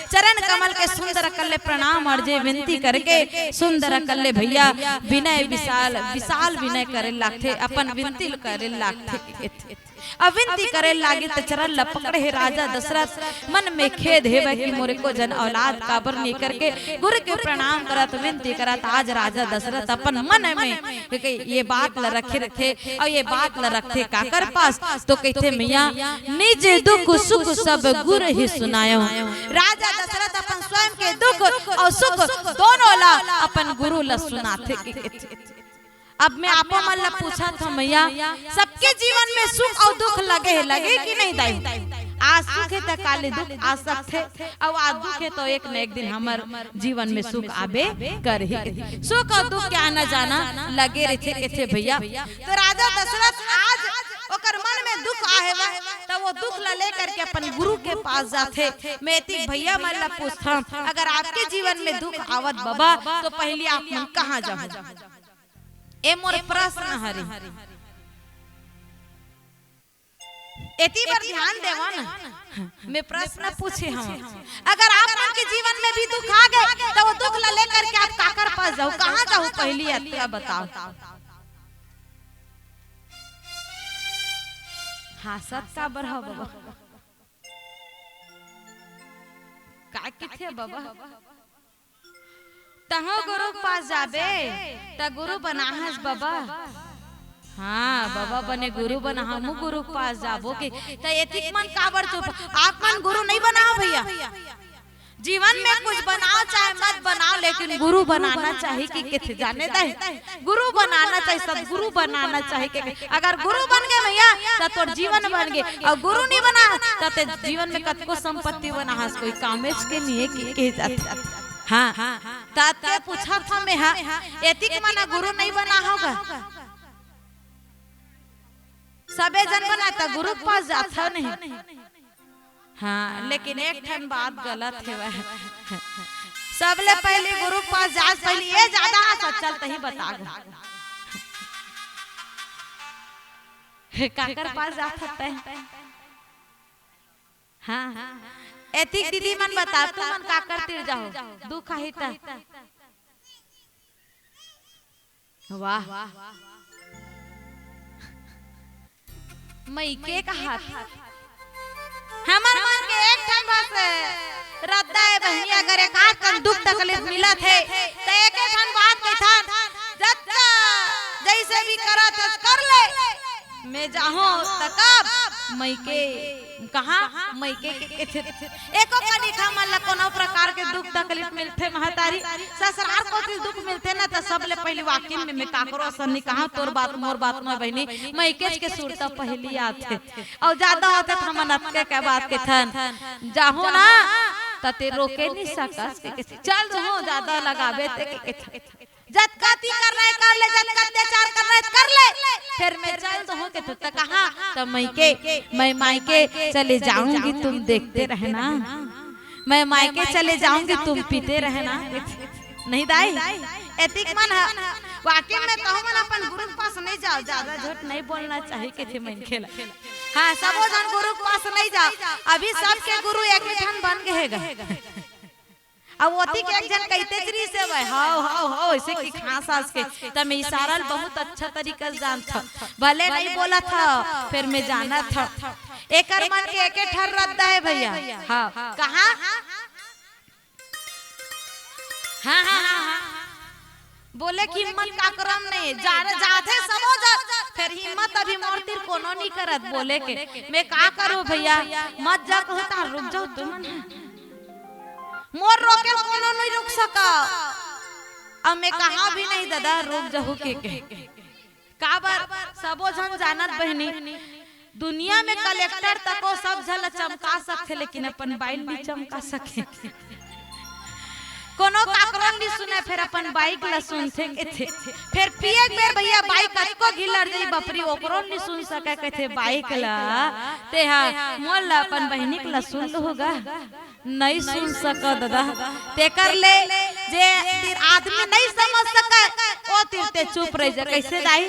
चरण कमल के सुंदर अकन ले प्रणाम अर्जे विनती करके सुंदर अकन ले भैया विनय विशाल, विशाल विनय करे लागथे, अपन विनती करे लागथे। अब विनती करे लागे त चरण ल पकड़े हे राजा दशरथ। मन में खेद हेवय कि मोर एको झन औलाद काबर नइ करके गुरु के प्रणाम करत, विनती करत। आज राजा दशरथ अपन मन में ये बात ल रखे रखे, अउ ये बात ल रखथे काकर पास, तो कहिथे, "मैया, निज दुख सुख सब गुर ही सुनायो।" राजा दशरथ अपन स्वयं के दुख अउ सुख दोनों ला अपन गुरु ला सुनाथे। अब मैं आपो मन ला पूछत हंव, मैया, सबके जीवन में सुख अउ दुख लगे हे, लगे कि नहीं दाई? आज सुख हे त काले दुख आ सकथे, अउ आज दुख हे तो एक न एक दिन हमर जीवन में सुख आबे करही। सुख अउ दुख के आना जाना लगे रहिथे, कथे भैया। तो राजा दशरथ आज ओकर मन में दुख आहे बा, त वो दुख ला लेकर के अपन गुरु के पास जाथे। मैं एती भैया मन ला पूछथंव, अगर आपके जीवन में दुख आवत बबा, तो पहली आप मन कहाँ जाहू? ए मोर प्रश्न हरे। एती बर ध्यान देवा ना, मैं प्रश्न पूछे हंव। अगर आप मन के जीवन में भी दुख आ गे, त वो दुख ला लेकर के आप काकर पास जाहू, कहाँ जाहू, पहली अतका बताओ। हाँसत काबर हव बबा? का किथे बबा? तहूँ गुरु के पास जाबे, त गुरु बनाहस बबा। हाँ, बबा बने गुरु बना, हमू गुरु के पास जाबो के। त एतिक मन काबर चुप? आप मन गुरु नहीं बनाओ भैया। जीवन में कुछ बनाओ चाहे मत बनाओ, लेकिन गुरु बनाना चाहिए कि किथे जाने दे। गुरु बनाना चाहिए, सदगुरु बनाना चाहिए कि अगर गुरु बन गे भैया, त तोर जीवन बन गे, अउ गुरु नहीं बना, त ते जीवन में कतको संपत्ति बनाहस, कोई कामेच के नहीं है कि, के जाथे। हाँ, त के पूछत हंव मैं, हाँ, एतिक मन गुरु नहीं बना होगा? सबे जन बना त गुरु के पास जाथा नहीं। हाँ, लेकिन एक ठन बात गलत हेवय। सबले पहली गुरु के पास जास पहली ये ज्यादा हाँसत, चल तहीं बता गा। काकर पास जात हस तैं? हाँ, एतिक दीदी मन बता, तुमन काकर तीर जाहू? दुख आही त। वाह। मइके कहात। हमर मन के एक ठन बस रद्दा ए बहिनी, अगर एक आध कन दुख तकलीफ मिलत हे, त एक एक ठन बात कहिथन, जतका जइसे भी करत हस कर ले, मैं जाहूं त कब मइके कहाँ? मइके के, के, के, एको कनिक हमन ला कोनो प्रकार के दुख तकलीफ मिलथे महतारी, ससुरार कोती दुख मिलथे ना, त सबले पहिली वाकिम में मैं काकरो असन नइ कहां, तोर बात मोर बात नोय बहिनी, मइकेच के सुरता पहिली आथे। अउ जादा होथे त हमन अतके के बात कहिथन, जाहूं ना, त ते रोके नइ सकस, के, के, चल जाहूं, जादा लगाबे ते, के, के, जतका अति करना हे कर ले, जतका अत्याचार करना हे कर ले, फेर मैं चल जाहूं के, त कहां? त मइके, मैं मायके चले जाऊंगी, तुम देखते रहना, मैं मायके चले जाऊंगी, तुम पीते रहना। नहीं दाई, एतिक मन ह, वाकिम में तहूं मन अपन गुरु के पास नइ जाव, जादा झूठ नइ बोलना चाहिए, कथे मनखे ला। हां, सबो झन गुरु के पास नइ जाव, अभी सबके गुरु एक ठन बन गे हे गा। अउ ओती के एक झन कहितेच रिहिस हे, "हव, हव, हव," अइसे कि खांस आस के। त मैं इशारा ल बहुत अच्छा तरीका से जानथंव। भले नइ बोलत हंव, फेर मैं जानत हंव। एकर मन के एके ठन रद्दा हे भइया। हव, कहां? हां, हां, हां, हां। बोले के हिम्मत काकरो म नइ हे, जा-, जाथे सबो झन, फेर हिम्मत अभी मोर तीर कोनो नइ करत बोले के। मैं का करूं भइया, मत जा कहूं त रुक जाव तुमन। मोर रोके ल कोनो नइ रुक सकय। अब मैं कहां भी नहीं ददा, रुक जाहू के, के। काबर? सबो झन जानत बहिनी, दुनिया में कलेक्टर तको सब झन ल चमका सकथे, लेकिन अपन बाई ल नइ चमका सके। कोनो काकरो ल नइ सुने, फेर अपन बाई ल सुनथे, कथे। फेर पिए के बेर भइया बाई कतको घिलर जही बपरी, ओकरो ल नइ सुन सके, कथे बाई ल, तेहा मोर ल अपन बहिनी ल सुन लूहू गा। नइ सुन सकव ददा। तेकर ले जे तीर आदमी नइ समझ सकय, ओ तीर चुप रह जा। कैसे दाई?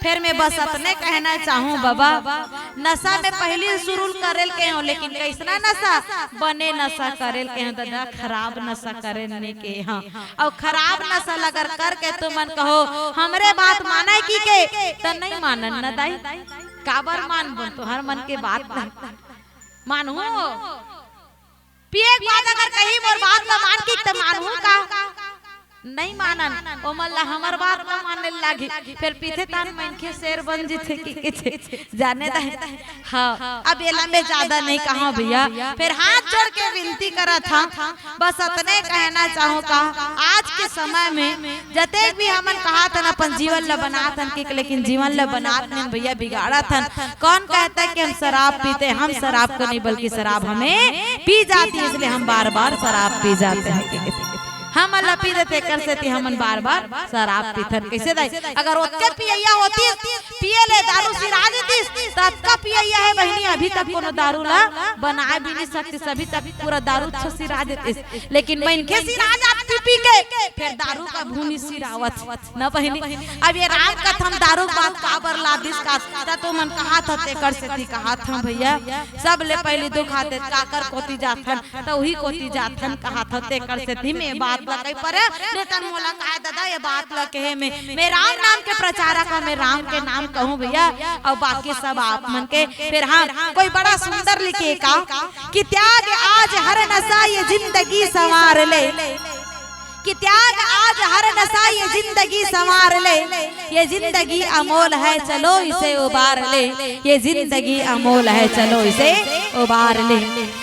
फिर मैं बस अतने कहना चाहूँ बाबा, नशा में पहली शुरू करे ल कहे हों, लेकिन कैसना नशा? बने नशा करे ल कहे हों दादा, खराब नशा करे ल नइ कहे हों। अउ खराब नशा ल अगर करके तुमन कहो हमरे बात माने कि के, त नइ मानन न दाई। काबर मानबो? तोहर मन के बात ल मानहूँ। पिए के बाद अगर कहीं मोर बात ल मान कि त मानहूँ का? नइ मानन। ओमन ल हमर बात ल माने ल लागही। फिर पीथे तान मनखे शेर बन जिथे कि किथे। जाने दाई। हाँ, अब एला मैं ज्यादा नइ कहँव भैया। फिर हाथ जोड़ के विनती करत हँव, बस अतने कहना चाहूँ का, आज के समय में जतेक भी हमन कहत हन अपन जीवन ल बनात हन कि, लेकिन जीवन ल बनात नइ भैया, बिगाड़त हन। कौन कहता है कि हम शराब पीते? हम शराब को नहीं, बल्कि शराब हमें पी जाती है, इसलिए हम बार-बार शराब पी जाते हैं। हमन ल पी देथे, एकर सेती हमन बार-बार शराब पीथन। कैसे दाई? अगर ओतके पियैया होतिस, पिए ले दारू सिरा देतिस, त अतका पियैया हे बहिनी, अभी तक कोनो दारू ल बनाए भी नइ सकतिस, अभी तक पूरा दारू छ सिरा देतिस। लेकिन मनखे सिरा जात पी पी के, फिर दारू का भूनी सिरावत न बहिनी। अब ये राम कथा म दारू के बात काबर लादिस का, त तुमन कहत हव तेकर सेती कहत हँव भैया। सबले पहिली दुख आथे, काकर कोती जाथन, त उही कोती जाथन कहत हव, तेकर सेती मैं बात ल कहि परेंव। नइ त मोला काय दादा ये बात ल कहे में, मैं राम नाम के प्रचारक हँव, मैं राम के नाम कहूँ भैया, अउ बाकी सब आप मन के। फिर हाँ, कोई बड़ा सुंदर लिखे का कि त्याग आज हर नशा ये जिंदगी संवार ले, कि त्याग आज हर नशा ये जिंदगी संवार ले, ये जिंदगी अमोल है चलो इसे उबार ले, ये जिंदगी अमोल है चलो इसे उबार ले।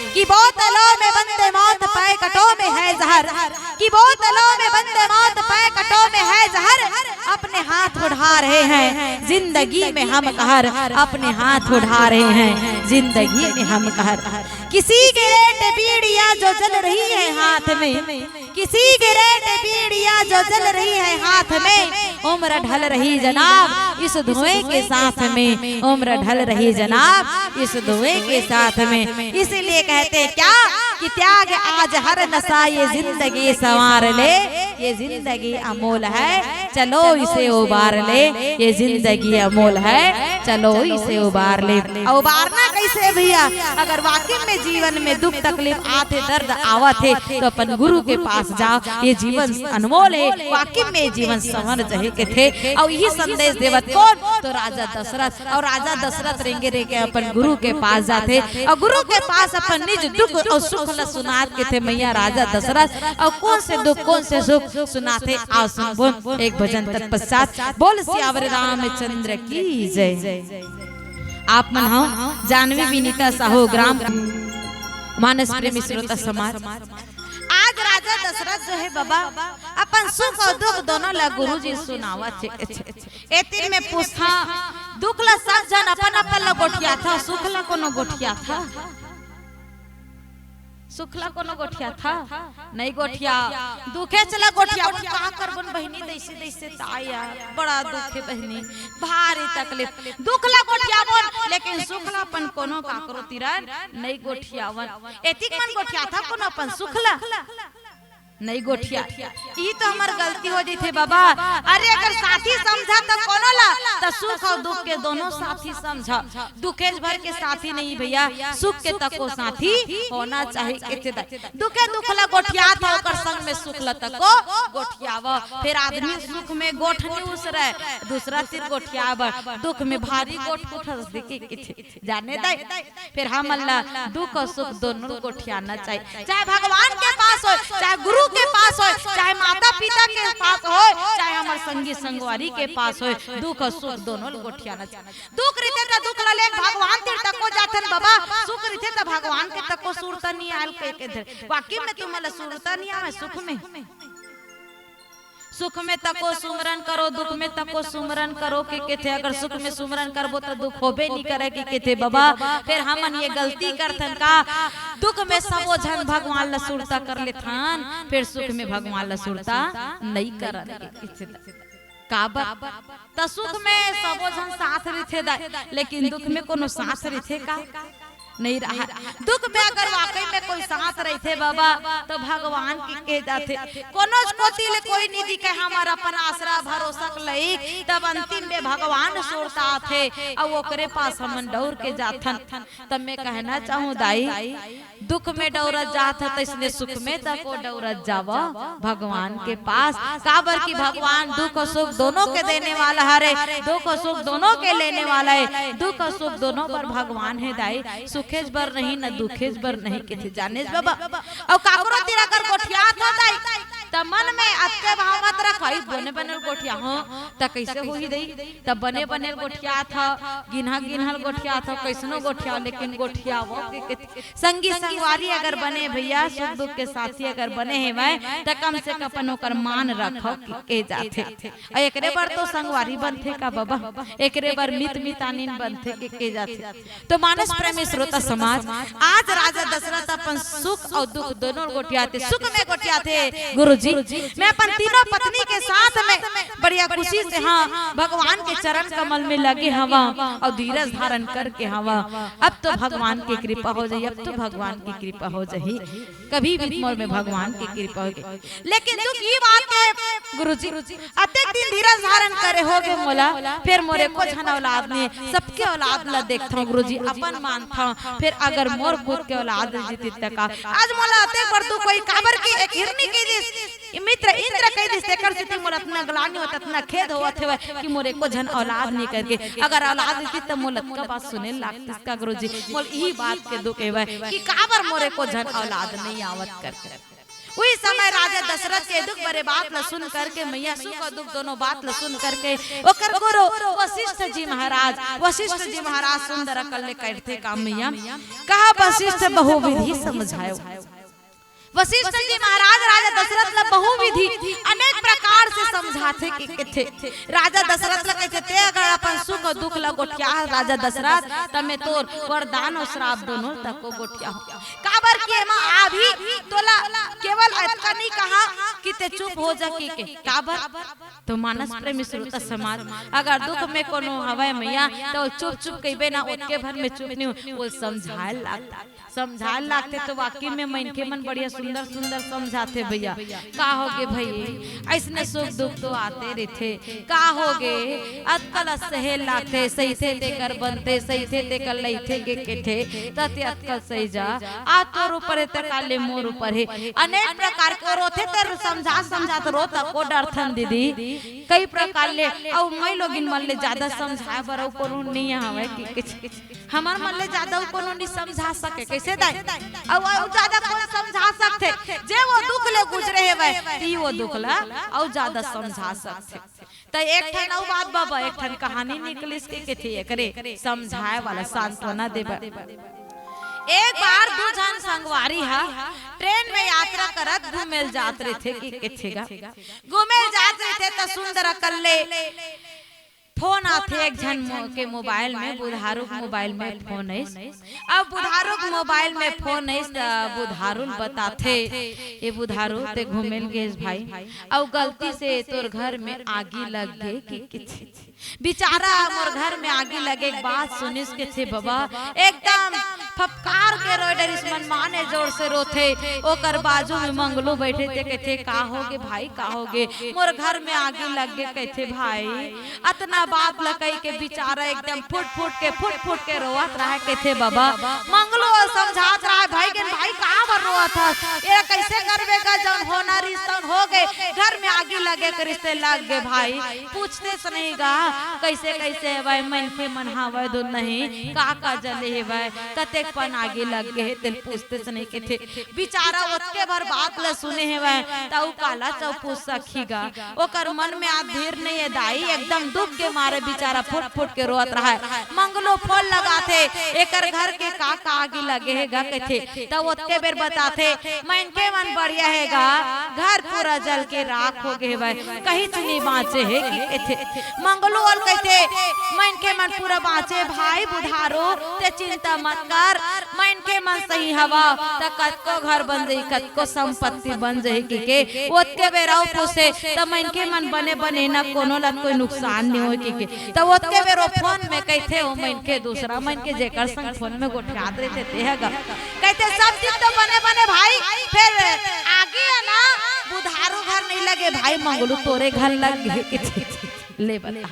कि बोतलों में बंद मौत पैकेटों में है जहर, कि बोतलों में बंद मौत पैकेटों में है जहर, अपने हाथ उठा रहे हैं जिंदगी में हम कहर, अपने हाथ उठा रहे हैं जिंदगी में हम कहर। कि सिगरेट बीड़ियां जो जल रही है हाथ में, कि सिगरेट बीड़ियां जो जल रही है हाथ में, उम्र ढल रही जनाब इस धुएं के साथ में, उम्र ढल रही जनाब इस धुएं के साथ में। इसलिए कहते हैं क्या कि त्याग आज हर नशा ये जिंदगी संवार ले, ये जिंदगी अमोल है चलो इसे उबार ले, ये जिंदगी अमोल है चलो इसे उबार ले। अउ उबारना कैसे भैया? अगर वाकई में जीवन में दुख तकलीफ आथे, दर्द आवत हे, तो अपन गुरु के पास जाव। ये जीवन अनमोल हे, वाकई में जीवन संवर जहे कथे। अउ यही संदेश देवत कोन? तो राजा दशरथ। अउ राजा दशरथ रेंगे रेंगे अपन गुरु के पास जाथे अउ गुरु के पास अपन निज दुख अउ सुख ल सुनात कथे, मैया राजा दशरथ, अउ कोन से दुख कोन से सुख सुनाथे, आओ सुनबो एक भजन तत्पश्चात। बोल सियावर रामचंद्र की जय। आप मन हव जानवी विनीता साहू ग्राम मानस प्रेमी श्रोता समाज। आज राजा दशरथ जो हे बाबा अपन सुख अउ दुख दोनों ल गुरुजी सुनावत हे। ए तीर में पूछथंव, दुख ल सब झन अपन अपन ल गोठियाथव, सुख ल कोनो गोठियाथव? सुख ल कोनो गोठियाथव? नइ गोठियाव। दुखेच ल गोठियावन, का करबोन बहिनी, दइसे दइसे ताया, बड़ा दुख हे बहिनी, भारी तकलीफ। दुख ल गोठियावन, लेकिन सुख ल अपन कोनो काकरो तीर नइ गोठियावन। एतिक मन गोठियाथव कोनो अपन सुख ल? नइ गोठिया। ई तो हमर गलती हो जथे बाबा। अरे अगर साथी समझा त कोनो ला, त सुख अउ दुख के दोनों साथी समझा। दुखेच भर के साथी नहीं भैया, सुख के तको साथी होना चाहिए। कथे दाई, दुखे दुख ला गोठियाथव, ओकर संग में सुख ला तको गोठियाव। फिर आदमी सुख में गोठ नइ उसरे, दूसरा तीर गोठियाव, दुख में भारी गोठ उठथे। जाने दाई, फिर हमन ला दुख अउ सुख दोनों गोठियाना चाहिए, चाहे भगवान के पास होय, चाहे गुरु के पास होय, चाहे माता पिता के पास होय, चाहे हमर संगी संगवारी के पास होय, दुख अउ सुख दोनों ल गोठियाना चाहिए। दुख रहिथे त दुख ला लेके भगवान तीर तको जाथन बाबा, सुख रहिथे त भगवान के तको सुरता नइ आयल कहिके धरे। वाकई में तुमन ला सुरता नइ आवय सुख में? सुख में तको सुमरन करो, दुख में तको सुमरन करो के कथे। अगर सुख में सुमरन करबो त दुख होबे नइ करे के कथे बाबा। फिर हमन ये गलती करथन का, दुख में सबो झन भगवान ला सुरता कर लेथन, फिर सुख में भगवान ला सुरता नइ करन के कथे। काबर? त सुख में सबो झन साथ रहिथे दाई, लेकिन दुख में कोनो साथ रहिथे का? नहीं रहा। दुख में अगर वाकई में कोई साथ रहिथे बाबा, तो भगवान के कहे जाथे। कोनो कोती ले कोई नहीं दिखे, हमर अपन आसरा भरोसा के लइक, तब अंतिम में भगवान सुरता आथे, अउ ओकरे पास हमन डौर के जाथन। तब मैं कहना चाहूँ दाई, दुख में डौरत जात ह, तइसने सुख में तको डौरत जावा भगवान के पास। काबर कि भगवान दुख सुख दोनों के देने वाला हरे, दुख सुख दोनों के लेने वाला हे। दुख सुख दोनों बर भगवान हे दाई, सुखेच बर नहीं न दुखेच बर नहीं कथे, जानेच बाबा। अउ काकरो तीर अगर गोठियात हो दाई, त मन में अतके भाव मत रख, "अई बने बने गोठियाहूँ, त कइसे होही दई?" त बने बने गोठियात ह, गिन्हा गिन्हा ल गोठियात ह, कइसनो गोठियाव, लेकिन गोठियाव के, के संगी संगवारी अगर बने भैया, सुख दुख के साथी अगर बने हेवय, त कम से कम अपन ओकर मान रखव के, के जाथे। अउ एकरे बर तो संगवारी बनथे का बाबा, एकरे बर मित मितानिन बनथे के, के जाथे। तो मानस प्रेमी श्रोता समाज, आज राजा दशरथ अपन सुख अउ दुख दोनों गोठियाथे, सुख में गोठियाथे। गुरुजी, मैं अपन तीनों पत्नी के साथ में बढ़िया खुशी से, हाँ, भगवान के चरण कमल में लगे हवा अउ धीरज धारण करके हवा। अब तो भगवान की कृपा हो जाही, अब तो भगवान की कृपा हो जाही। कभी भी मोर में भगवान की कृपा हो जाही। लेकिन दुख ये बात हे गुरुजी, अतेक दिन धीरज धारण करे होगे मोला, फेर मोर एको झन औलाद नहीं, सबके औलाद ला देखथंव गुरुजी, अपन मानथंव, फेर अगर मोर खुद के औलाद रहितिस त का? आज मोला अतेक बड़ दुख होही, काबर कि एक हिरनी कहि दिस, मित्र इंद्र कहि दिस, तेकर सेती मोला अतना ग्लानि होत, अतना खेद होवत हेवय कि मोर एको झन औलाद नहीं करके। अगर औलाद रहितिस त मोला अतका बात सुने लागतिस का गुरुजी? मोला इही बात के दुख हेवय कि काबर मोर एको झन औलाद नहीं आवत करके। उही समय राजा दशरथ के दुख भरे बात ल सुन करके, मैया सुख अउ दुख दोनों बात ल सुन करके, ओकर गुरु वशिष्ठ जी महाराज, वशिष्ठ जी महाराज सुंदर अकल ले कहिथे का मैया, कहा वशिष्ठ बहुविधि समझायो। वशिष्ठ जी महाराज राजा दशरथ ल बहुविधि अनेक प्रकार से समझाथे के कथे। राजा दशरथ ल कहिथे, "ते अगर अपन सुख अउ दुख ल गोठिया राजा दशरथ, त मैं तोर वरदान अउ श्राप दोनों तको गोठियाहूँ।" काबर कि एमा अभी तोला केवल अतका नहीं कहा कि ते चुप हो जा के, के। काबर? तो मानस प्रेमी श्रोता समाज, अगर दुख में कोनो हवय मैया, त चुप चुप कहिबे ना, ओतके भर में चुप नहीं हो, वो समझाए लागथे। समझाए लागथे तो वाकई में मनखे मन बढ़िया सुंदर सुंदर समझाथे भैया। का होगे भई, अइसने सुख दुख तो आते रहिथे। का होगे, अतका ल सहे लागथे, सहिथे तेकर बनथे, सहिथे तेकर लइथे के कथे, त ते अतका ल सहि जा। आ तोर ऊपर हे त काले मोर ऊपर हे। अनेक प्रकार के रोथे त समझा समझा त रोत को डरथन दीदी, कई प्रकार ले। अउ मई लोगिन मन ले जादा समझाए बर अउ कोनो नइ हवय कि, कि हमर मन ले जादा अउ कोनो नइ समझा सके, कइसे दाई? अउ, अउ जादा कोन समझा सकथे? जे वो दुख ले गुजरे हेवय, ती वो दुख ला अउ जादा समझा सकथे। त एक ठन अउ बात बाबा, एक ठन कहानी निकलिस के कथे एकरे समझाए वाला, सांत्वना देबर। एक बार दू झन संगवारी ह ट्रेन में यात्रा करत घूमेल जात रहिथे कि कथे गा। घूमेल जात रहिथे त सुंदर अकल ले फोन आथे एक झन मो-, के मोबाइल में, बुधारू के मोबाइल में फोन आइस। अब बुधारू के मोबाइल में फोन आइस त बुधारू ल बताथे, "ए बुधारू, ते घूमेल गेस भाई, अउ गलती से तोर घर में आगी लग गे कि, कि बिचारा मोर घर में आगी लगे के बात सुनिस कथे बबा, एकदम फफकार के रोए डरिस, मन माने जोर से रोथे। ओकर बाजू में मंगलू बइठे, ते कथे, "का होगे भाई, का होगे? मोर घर में आगी लग गे," कथे भाई। अतना बात ल कहि के बिचारा एकदम फुट फुट के, फुट फुट के रोवत रहय कथे बबा। मंगलू ह समझात रहय, "भाई के भाई, का बर रोवत हस? ए कइसे करबे गा, जउन होना रिहिस तउन होगे, घर में आगी लगे के रिहिस ते लग गे भाई।" पूछतेस नहीं गा, कइसे कइसे हेवय, मनखे मन हावय धुन नहीं, का का जले हेवय, कतेक पन आगी लग गे हे, तेला पूछतेस नहीं कथे। बिचारा ओतके भर बात ल सुने हेवय, त अउ काला चउ पूछ सकही गा। ओकर मन में आज धीर नहीं हे दाई, एकदम दुख के मारे बिचारा फुट फुट के रोवत रहय। मंगलू फोन लगाथे, "एकर घर के का का आगी लगे हे गा?" कथे। त ओतके बेर बताथे, मनखे मन बढ़िया हे गा, घर पूरा जल के राख हो गे हवय, कहीच नइ बांचे हे कि कथे। मंगलू ओला कथे, मनखे मन पूरा बांचे, भाई बुधारू, ते चिंता मत कर, मनखे मन सही हवय, त कतको घर बन जाही, कतको संपत्ति बन जाही कहिके। ओतके बेर अउ पूछे, त मनखे मन बने बने ना, कोनो ला कोई नुकसान नइ होय कहिके। त ओतके बेर ओ फोन में कथे, ओ मनखे दूसरा मनखे जेकर संग फोन में गोठियात रहिथे, ते ह गा कथे, "सब चीज तो बने बने भाई, फेर आगी हे ना, बुधारू घर नइ लगे भाई, मंगलू तोरे घर लग गे।" ले बता,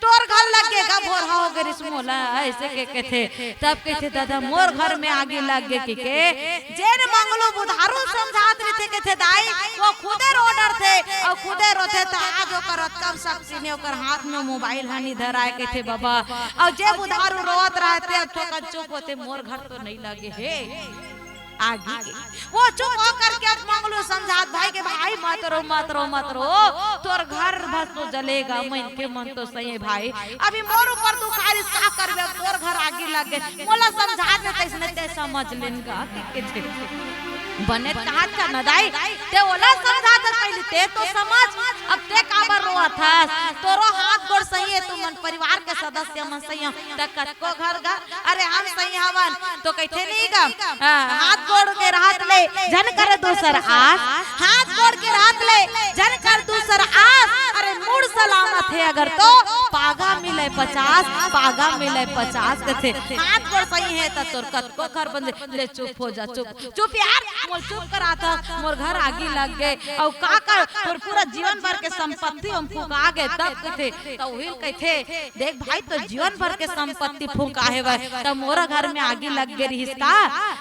तोर घर लग गे गा, भोरहा हो गे रिहिस मोला, अइसे के कथे। तब कथे, "दादा, मोर घर में आगी लग गे," कहिके। जेन मंगलू बुधारू समझात रहिथे, कथे, "दाई, ओ खुदे रो डरथे, अउ खुदे रोथे, त आज ओकर अतका शक्ति नइ, ओकर हाथ में मोबाइल ह नइ धराय," कथे, "बबा।" अउ जे बुधारू रोवत रहिथे, अउ थोकन चुप होथे, "मोर घर तो नइ लगे हे।" आगी के। ओ चुप होकर के अब मंगलू समझात भाई के, "भाई मत रो, मत रो, मत रो, तोर घर भर तो जले गा, मनखे मन तो सही हे भाई, अभी मोर ऊपर दुख आय रिहिस, का करबे, अब तोर घर आगी लग गे, मोला समझा दे, तइसने ते समझ लेन गा," कथे। बने कहत हस न दाई, ते ओला समझा दे पहली, ते तो समझ, अब ते काबर रोवत हस, तोरो हाथ गोड़ सही हे, तुमन परिवार के सदस्य मन सही हे, त कतको घर गा, अरे हम सही हवन, तो कथे नहीं गा, हाँ, हाथ गोड़ के रहत ले झन कर दूसर आस, हाथ गोड़ के रहत ले झन कर दूसर आस, अरे मूड़ सलामत हे अगर तो पागा मिले पचास, पागा मिले पचास कथे। हाथ गोड़ सही हे त तोर कतको घर बन जाय, ले चुप हो जा, चुप, चुप यार, मोर चुप करात हस, मोर घर आगी लग गे, अउ का कर, तोर पूरा जीवन भर के संपत्ति हम फुका गे, तब कथे, त उही ल कथे, देख भाई, तो जीवन भर के संपत्ति फूंका हेवय, त मोर घर में आगी लग गे रिहिस का?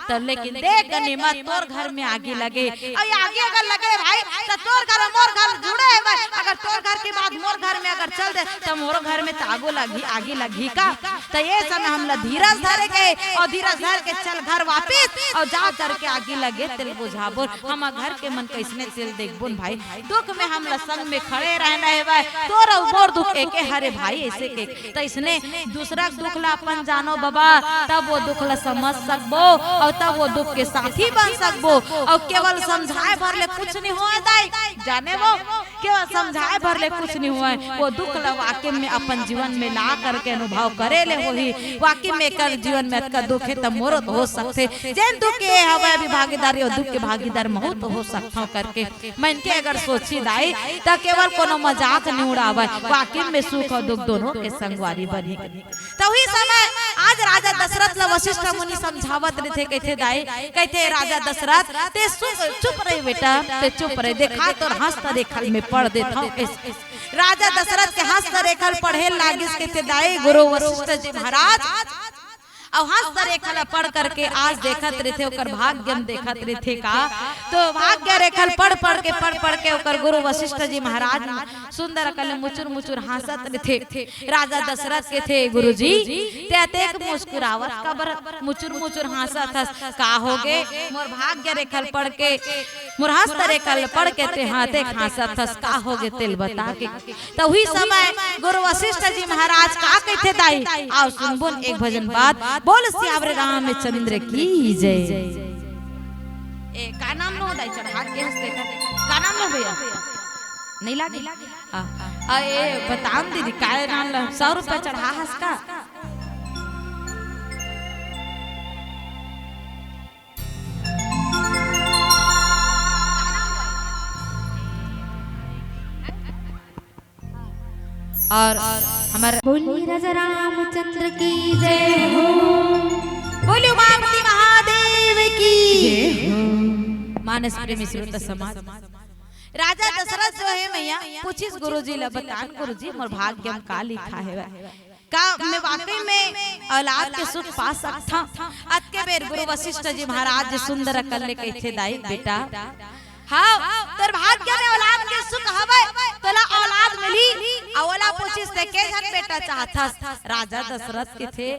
त लेकिन देख गनीमत, तोर घर में आगी लगे। अउ ये आगी अगर लगे भाई, त तोर घर अउ मोर घर जुड़े हेवय। अगर तोर घर के बात मोर घर में अगर चल दे, त मोरो घर में त आगू लगही, आगी लगही का? त ये समय हमला धीरज धरे के, अउ धीरज धर के चल घर वापिस, अउ जा करके आगी लगे तेल बुझाबो। हमर घर के मन कइसने तेल देखबो न भाई, दुख में हमला संग में खड़े रहना हेवय, तोर अउ मोर दुख एके हरे भाई, अइसे के। त अइसने दूसरा के दुख ला अपन जानो बबा, तब ओ दुख ला समझ सकबो, अउ तब ओ दुख के साथी बन सकबो। अउ केवल समझाए भर ले कुछ नइ होय दाई, जाने वो, केवल समझाए भर ले कुछ नइ होय। ओ दुख ला वाकई में अपन जीवन में ला करके अनुभव करे ले होही, वाकई में एकर जीवन में अतका दुख हे, त मोरो तो हो सकथे। जेन दुख के हवय अभी भागीदारी, ओ दुख के भागीदार महूं तो हो सकथंव करके मनखे अगर सोचही दाई, त केवल कोनो मजाक नइ उड़ावय। वाकई में सुख अउ दुख दोनों के संगवारी बनही। त उही समय आज राजा दशरथ ल वशिष्ठ मुनि समझावत रहिथे, कहिथे दाई, कहिथे, "राजा दशरथ, ते सु-, चुप रहे बेटा, ते चुप रहे, देखा तोर हस्तरेखा ल मैं पढ़ देथंव।" राजा दशरथ के हस्तरेखा ल पढ़े लागिस, कहिथे दाई, गुरु वशिष्ठ जी महाराज अउ हस्तरेखा ल पढ़ करके आज देखत रहिथे, ओकर भाग्य म देखत रहिथे का, तो भाग्य रेखा ल पढ़ पढ़ के, पढ़ पढ़ के ओकर गुरु वशिष्ठ जी महाराज सुंदर अकन ले मुचुर मुचुर हांसत रहिथे। राजा दशरथ कहिथे, "गुरुजी, ते अतेक मुस्कुरावत काबर, मुचुर मुचुर हांसत हस, का होगे?" मोर भाग्य रेखा ल पढ़ के, मोर हस्तरेखा ल पढ़ के ते हा अतेक हांसत हस, का होगे तेल बता के। त उही समय गुरु वशिष्ठ जी महाराज का कहिथे दाई, आओ सुनबो न एक भजन बाद। बोल सियावर रामचंद्र की जय। ए, का नाम लो दाई, चढ़ा के हंस देखा। का नाम लो भैया? नहीं लागे? आ, आ, ए, बताओ न दीदी, का नाम लो? सौ रुपया चढ़ा हस का? और हमर बोलिए राजा रामचंद्र की जय हो। बोलिए उमापति महादेव की जय हो। मानस प्रेमी श्रोता समाज, राजा दशरथ जो है मैया, पूछिस गुरुजी ला, बतान गुरुजी, मोर भाग्य म का लिखा है? का मैं वाकई में औलाद के सुख पा सकथंव? अतके बेर गुरु वशिष्ठ जी महाराज जी सुंदर अकन ले कहिथे, दाई बेटा, हाँ, तोर भाग्य में औलाद के सुख हवय, तोला औलाद मिली। अउ ओला पूछिस, "ते के झन बेटा चाहथस?" राजा दशरथ कहिथे,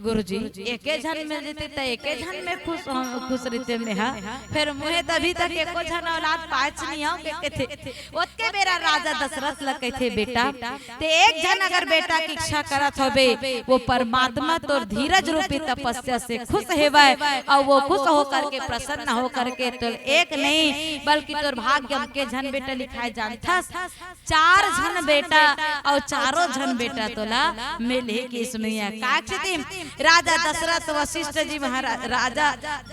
गुरुजी, एके झन मिल जते त एके झन में खुश हो, खुश रहिते में हा। फेर मुहे त अभी तक एको झन औलाद पाएच नइ हव के कथे। ओतके बेरा राजा दशरथ ल कथे, बेटा, ते एक झन अगर बेटा के इच्छा करत होबे, वो परमात्मा तोर धीरज रूपी तपस्या से खुश हेवय, अउ वो खुश होकर के, प्रसन्न होकर के तोर एक नहीं, बल्कि तोर भाग्य म के झन बेटा लिखाए जानथस, चार झन बेटा, अउ चारों झन बेटा तोला मिलही किसमैया। का कथे राजा दशरथ वशिष्ठ जी महाराज, राजा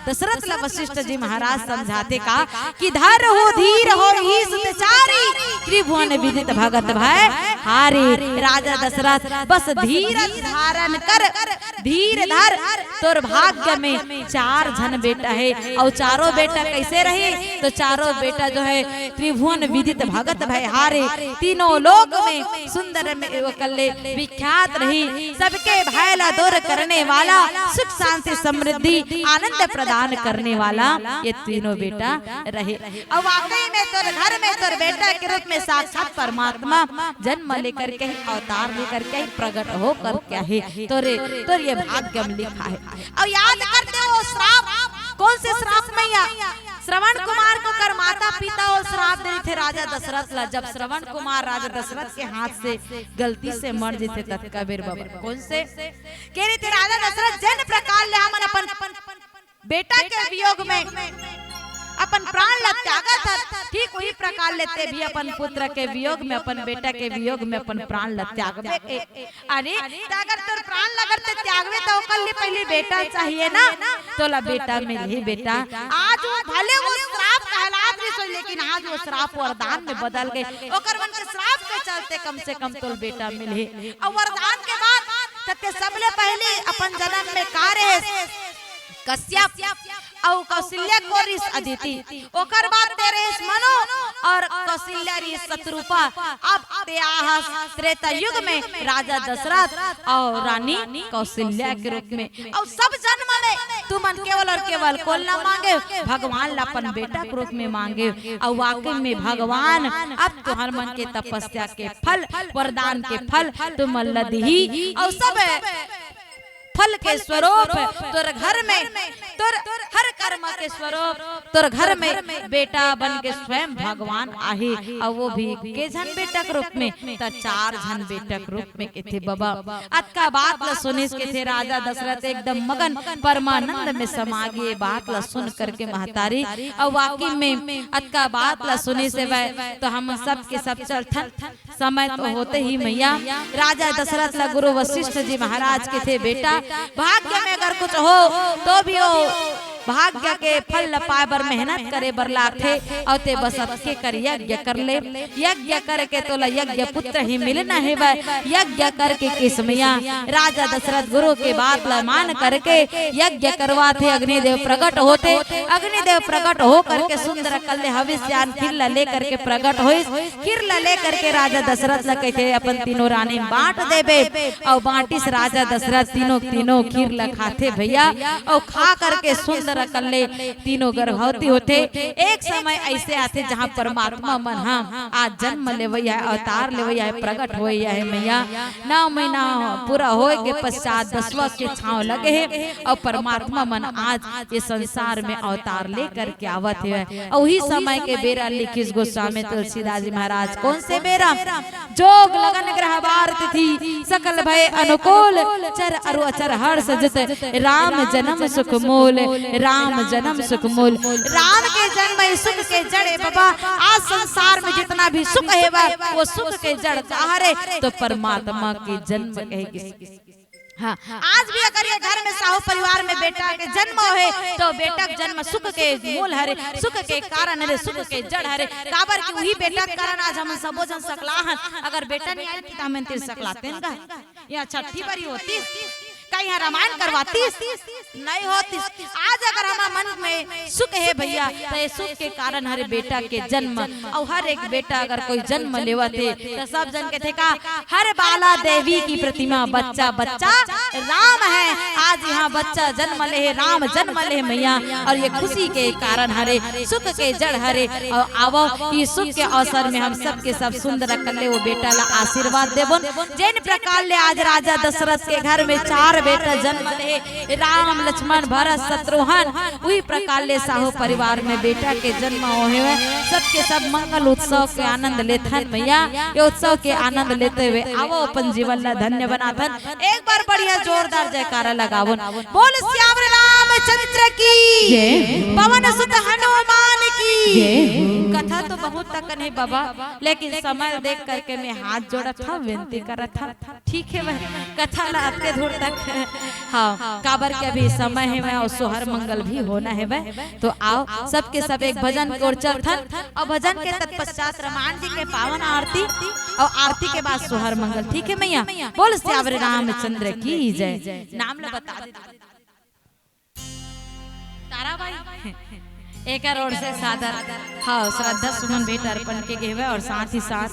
दशरथ ल वशिष्ठ जी महाराज समझाथे का कि धर हो धीर हो ईस ते चारी, त्रिभुवन विदित भगत भय हारी। राजा दशरथ बस धीरज धारण कर, धीर धर, तोर भाग्य में चार झन बेटा हे, अउ चारों बेटा कइसे रही? तो चारों बेटा जो हे त्रिभुवन विदित भगत भय हारी, तीनों लोक में सुंदर में ओकर ले विख्यात रही, सबके भय ला दूर करने वाला, सुख शांति समृद्धि आनंद प्रदान करने वाला ये तीनों बेटा रहे। अउ वाकई में तोर घर में तोर बेटा के रूप में साक्षात परमात्मा जन्म लेकर के ही, अवतार लेकर के ही, प्रकट होकर के ही तोरे, तोर ये भाग्य म लिखा हे। अउ याद करते हो श्राप, कौन से श्राप मैया? श्रवण कुमार के ओकर माता पिता ओ श्राप दे रहिथे राजा दशरथ ला। जब श्रवण कुमार राजा दशरथ के हाथ से गलती से मर जथे ततका बेर बबा, कौन से? कहे रहिथे राजा दशरथ, जेन प्रकार ले हमन अपन बेटा के वियोग में अपन प्राण ला त्यागत हन, ठीक उही प्रकार ले ते भी अपन पुत्र के वियोग में, अपन बेटा के वियोग में अपन प्राण ला त्यागबे। अरे, त अगर तोर प्राण ला अगर ते त्यागबे, त ओकर लिए पहिली बेटा चाहिए ना, तोला बेटा मिलही बेटा। आज वो भले वो श्राप कहलात रहिस, लेकिन आज वो श्राप वरदान में बदल गे। ओकर मन के श्राप के चलते कम से कम तोला बेटा मिलही। अउ वरदान के बाद तते सबले पहिली अपन जन्म में का रहे? कश्यप अउ कौशल्या कोरिस अदिति, ओकर बाद ते रहिस मनु अउ कौशल्या रहिस शतरूपा। अब ते आहस त्रेता युग में राजा दशरथ अउ रानी कौशल्या के रूप में। अउ सब जन्म में तुमन केवल अउ केवल कोन ला मांगे? भगवान ला अपन बेटा के रूप में मांगे। अउ वाकई में भगवान अब तुहर मन के तपस्या के फल, वरदान के फल तुमन ला दिही। अउ सब फल के स्वरूप तोर घर में, तोर हर कर्म के स्वरूप तोर घर में बेटा बन के स्वयं भगवान आही, अउ वो भी के झन बेटा के रूप में, त चार झन बेटा के रूप में। कथे बबा, अतका बात ला सुनिस कथे राजा दशरथ एकदम मगन परमानंद में समा गे। बात ला सुन करके महतारी, अउ वाकई में अतका बात ला सुनिस हे, तो हम सब के सब चलथन। समय तो होते ही मैया राजा दशरथ ला गुरु वशिष्ठ जी महाराज कथे, बेटा, भाग्य में अगर कुछ हो तो भी हो, भाग्य के फल ल पाए बर मेहनत करे बर लागथे। अउ ते बस अतके कर, यज्ञ कर ले। यज्ञ करके तोला यज्ञ पुत्र ही मिलना हे। यज्ञ करके किसमैया राजा दशरथ गुरु के बात ल मान करके यज्ञ करवाथे। अग्निदेव प्रकट होथे, अग्निदेव प्रकट हो करके सुंदर कल्ले हविष्यान खीर ल लेकर के प्रकट होइस। खीर ल लेकर के राजा दशरथ ल कथे, अपन तीनों रानी बांट देबे। अउ बांटिस राजा दशरथ तीनों, तीनों खीर ल खाथे भैया। अउ खा करके सुंदर कल्ले तीनों गर्भवती होथे। एक समय ऐसे आथे जहाँ परमात्मा मन ह आज जन्म लेवैया, अवतार लेवैया, प्रकट होवैया हे मैया। नौ महीना पूरा होए के पश्चात दसवां के छांव लगे हे अउ परमात्मा मन आज ये संसार में अवतार लेकर के आवत हे। अउ उही समय के बेरा लिखिस गोस्वामी तुलसीदास जी महाराज। कौन से बेरा? जोग लगन ग्रह बार तिथि सकल भय अनुकूल, चर अरु अचर हर्ष जित राम जन्म सुख मूल, राम जन्म सुख मूल। राम के जन्म ही सुख के जड़ हे बाबा। आज संसार में जितना भी सुख हे बा, वो सुख के जड़ का हरे? तो परमात्मा के जन्म कहे किसी। हाँ, आज भी अगर ये घर में साहू परिवार में बेटा के जन्म होए, तो बेटा के जन्म सुख के मूल हरे, सुख के कारण हरे, सुख के जड़ हरे। काबर कि उही बेटा के कारण आज हम सबो झन सकला हन। अगर बेटा नहीं आए, तो हमन तीर सकलातेन का? यहाँ छठी बरी होती, का यहाँ रामायण करवाती? नहीं होतिस। आज अगर हमर मन में सुख हे भैया, त ये सुख के कारण हरे बेटा के जन्म। अउ हर एक बेटा अगर कोई जन्म लेवत हे, त सब जन कथे का, हर बाला देवी की प्रतिमा, बच्चा बच्चा राम है। आज यहाँ बच्चा जन्म ले हे, राम जन्म ले हे मैया, अउ ये खुशी के कारण हरे, सुख के जड़ हरे। अउ आवव, ये सुख के अवसर में हम सब के सब सुंदर अकन ले वो बेटा ला आशीर्वाद देबोन। जेन प्रकार ले आज राजा दशरथ के घर में चार बेटा जन्म ले हे, राम, लक्ष्मण, भरत, शत्रुघ्न, उही प्रकार ले साहू परिवार में बेटा के जन्म होहे हे। सबके सब मंगल उत्सव के आनंद लेथन मैया। ये उत्सव के आनंद लेते हुए आवव अपन जीवन ला धन्य बनाथन। एक बार बढ़िया जोरदार जयकारा लगावन। बोल सियावर रामचंद्र की जय। पवन सुत हनुमान की जय। कथा तो बहुत तकन हे बाबा, लेकिन समय देख करके मैं हाथ जोड़त हव, विनती करत हव। ठीक हे, वह कथा ला अतके दूर तक, हाँ, काबर के अभी समय हे वह, अउ सोहर मंगल भी होना हे वह। तो आवव, सबके सब एक भजन के ओर चलथन, अउ भजन के तत्पश्चात रामायण जी के पावन आरती, अउ आरती के बाद सोहर मंगल। ठीक हे मैया, बोल सियावर रामचंद्र की जय। नाम ला बता दे। ताराबाई, एकर ओर से सादर, हाँ, श्रद्धा सुमन भेंट अर्पण के गे हवय अउ साथ ही साथ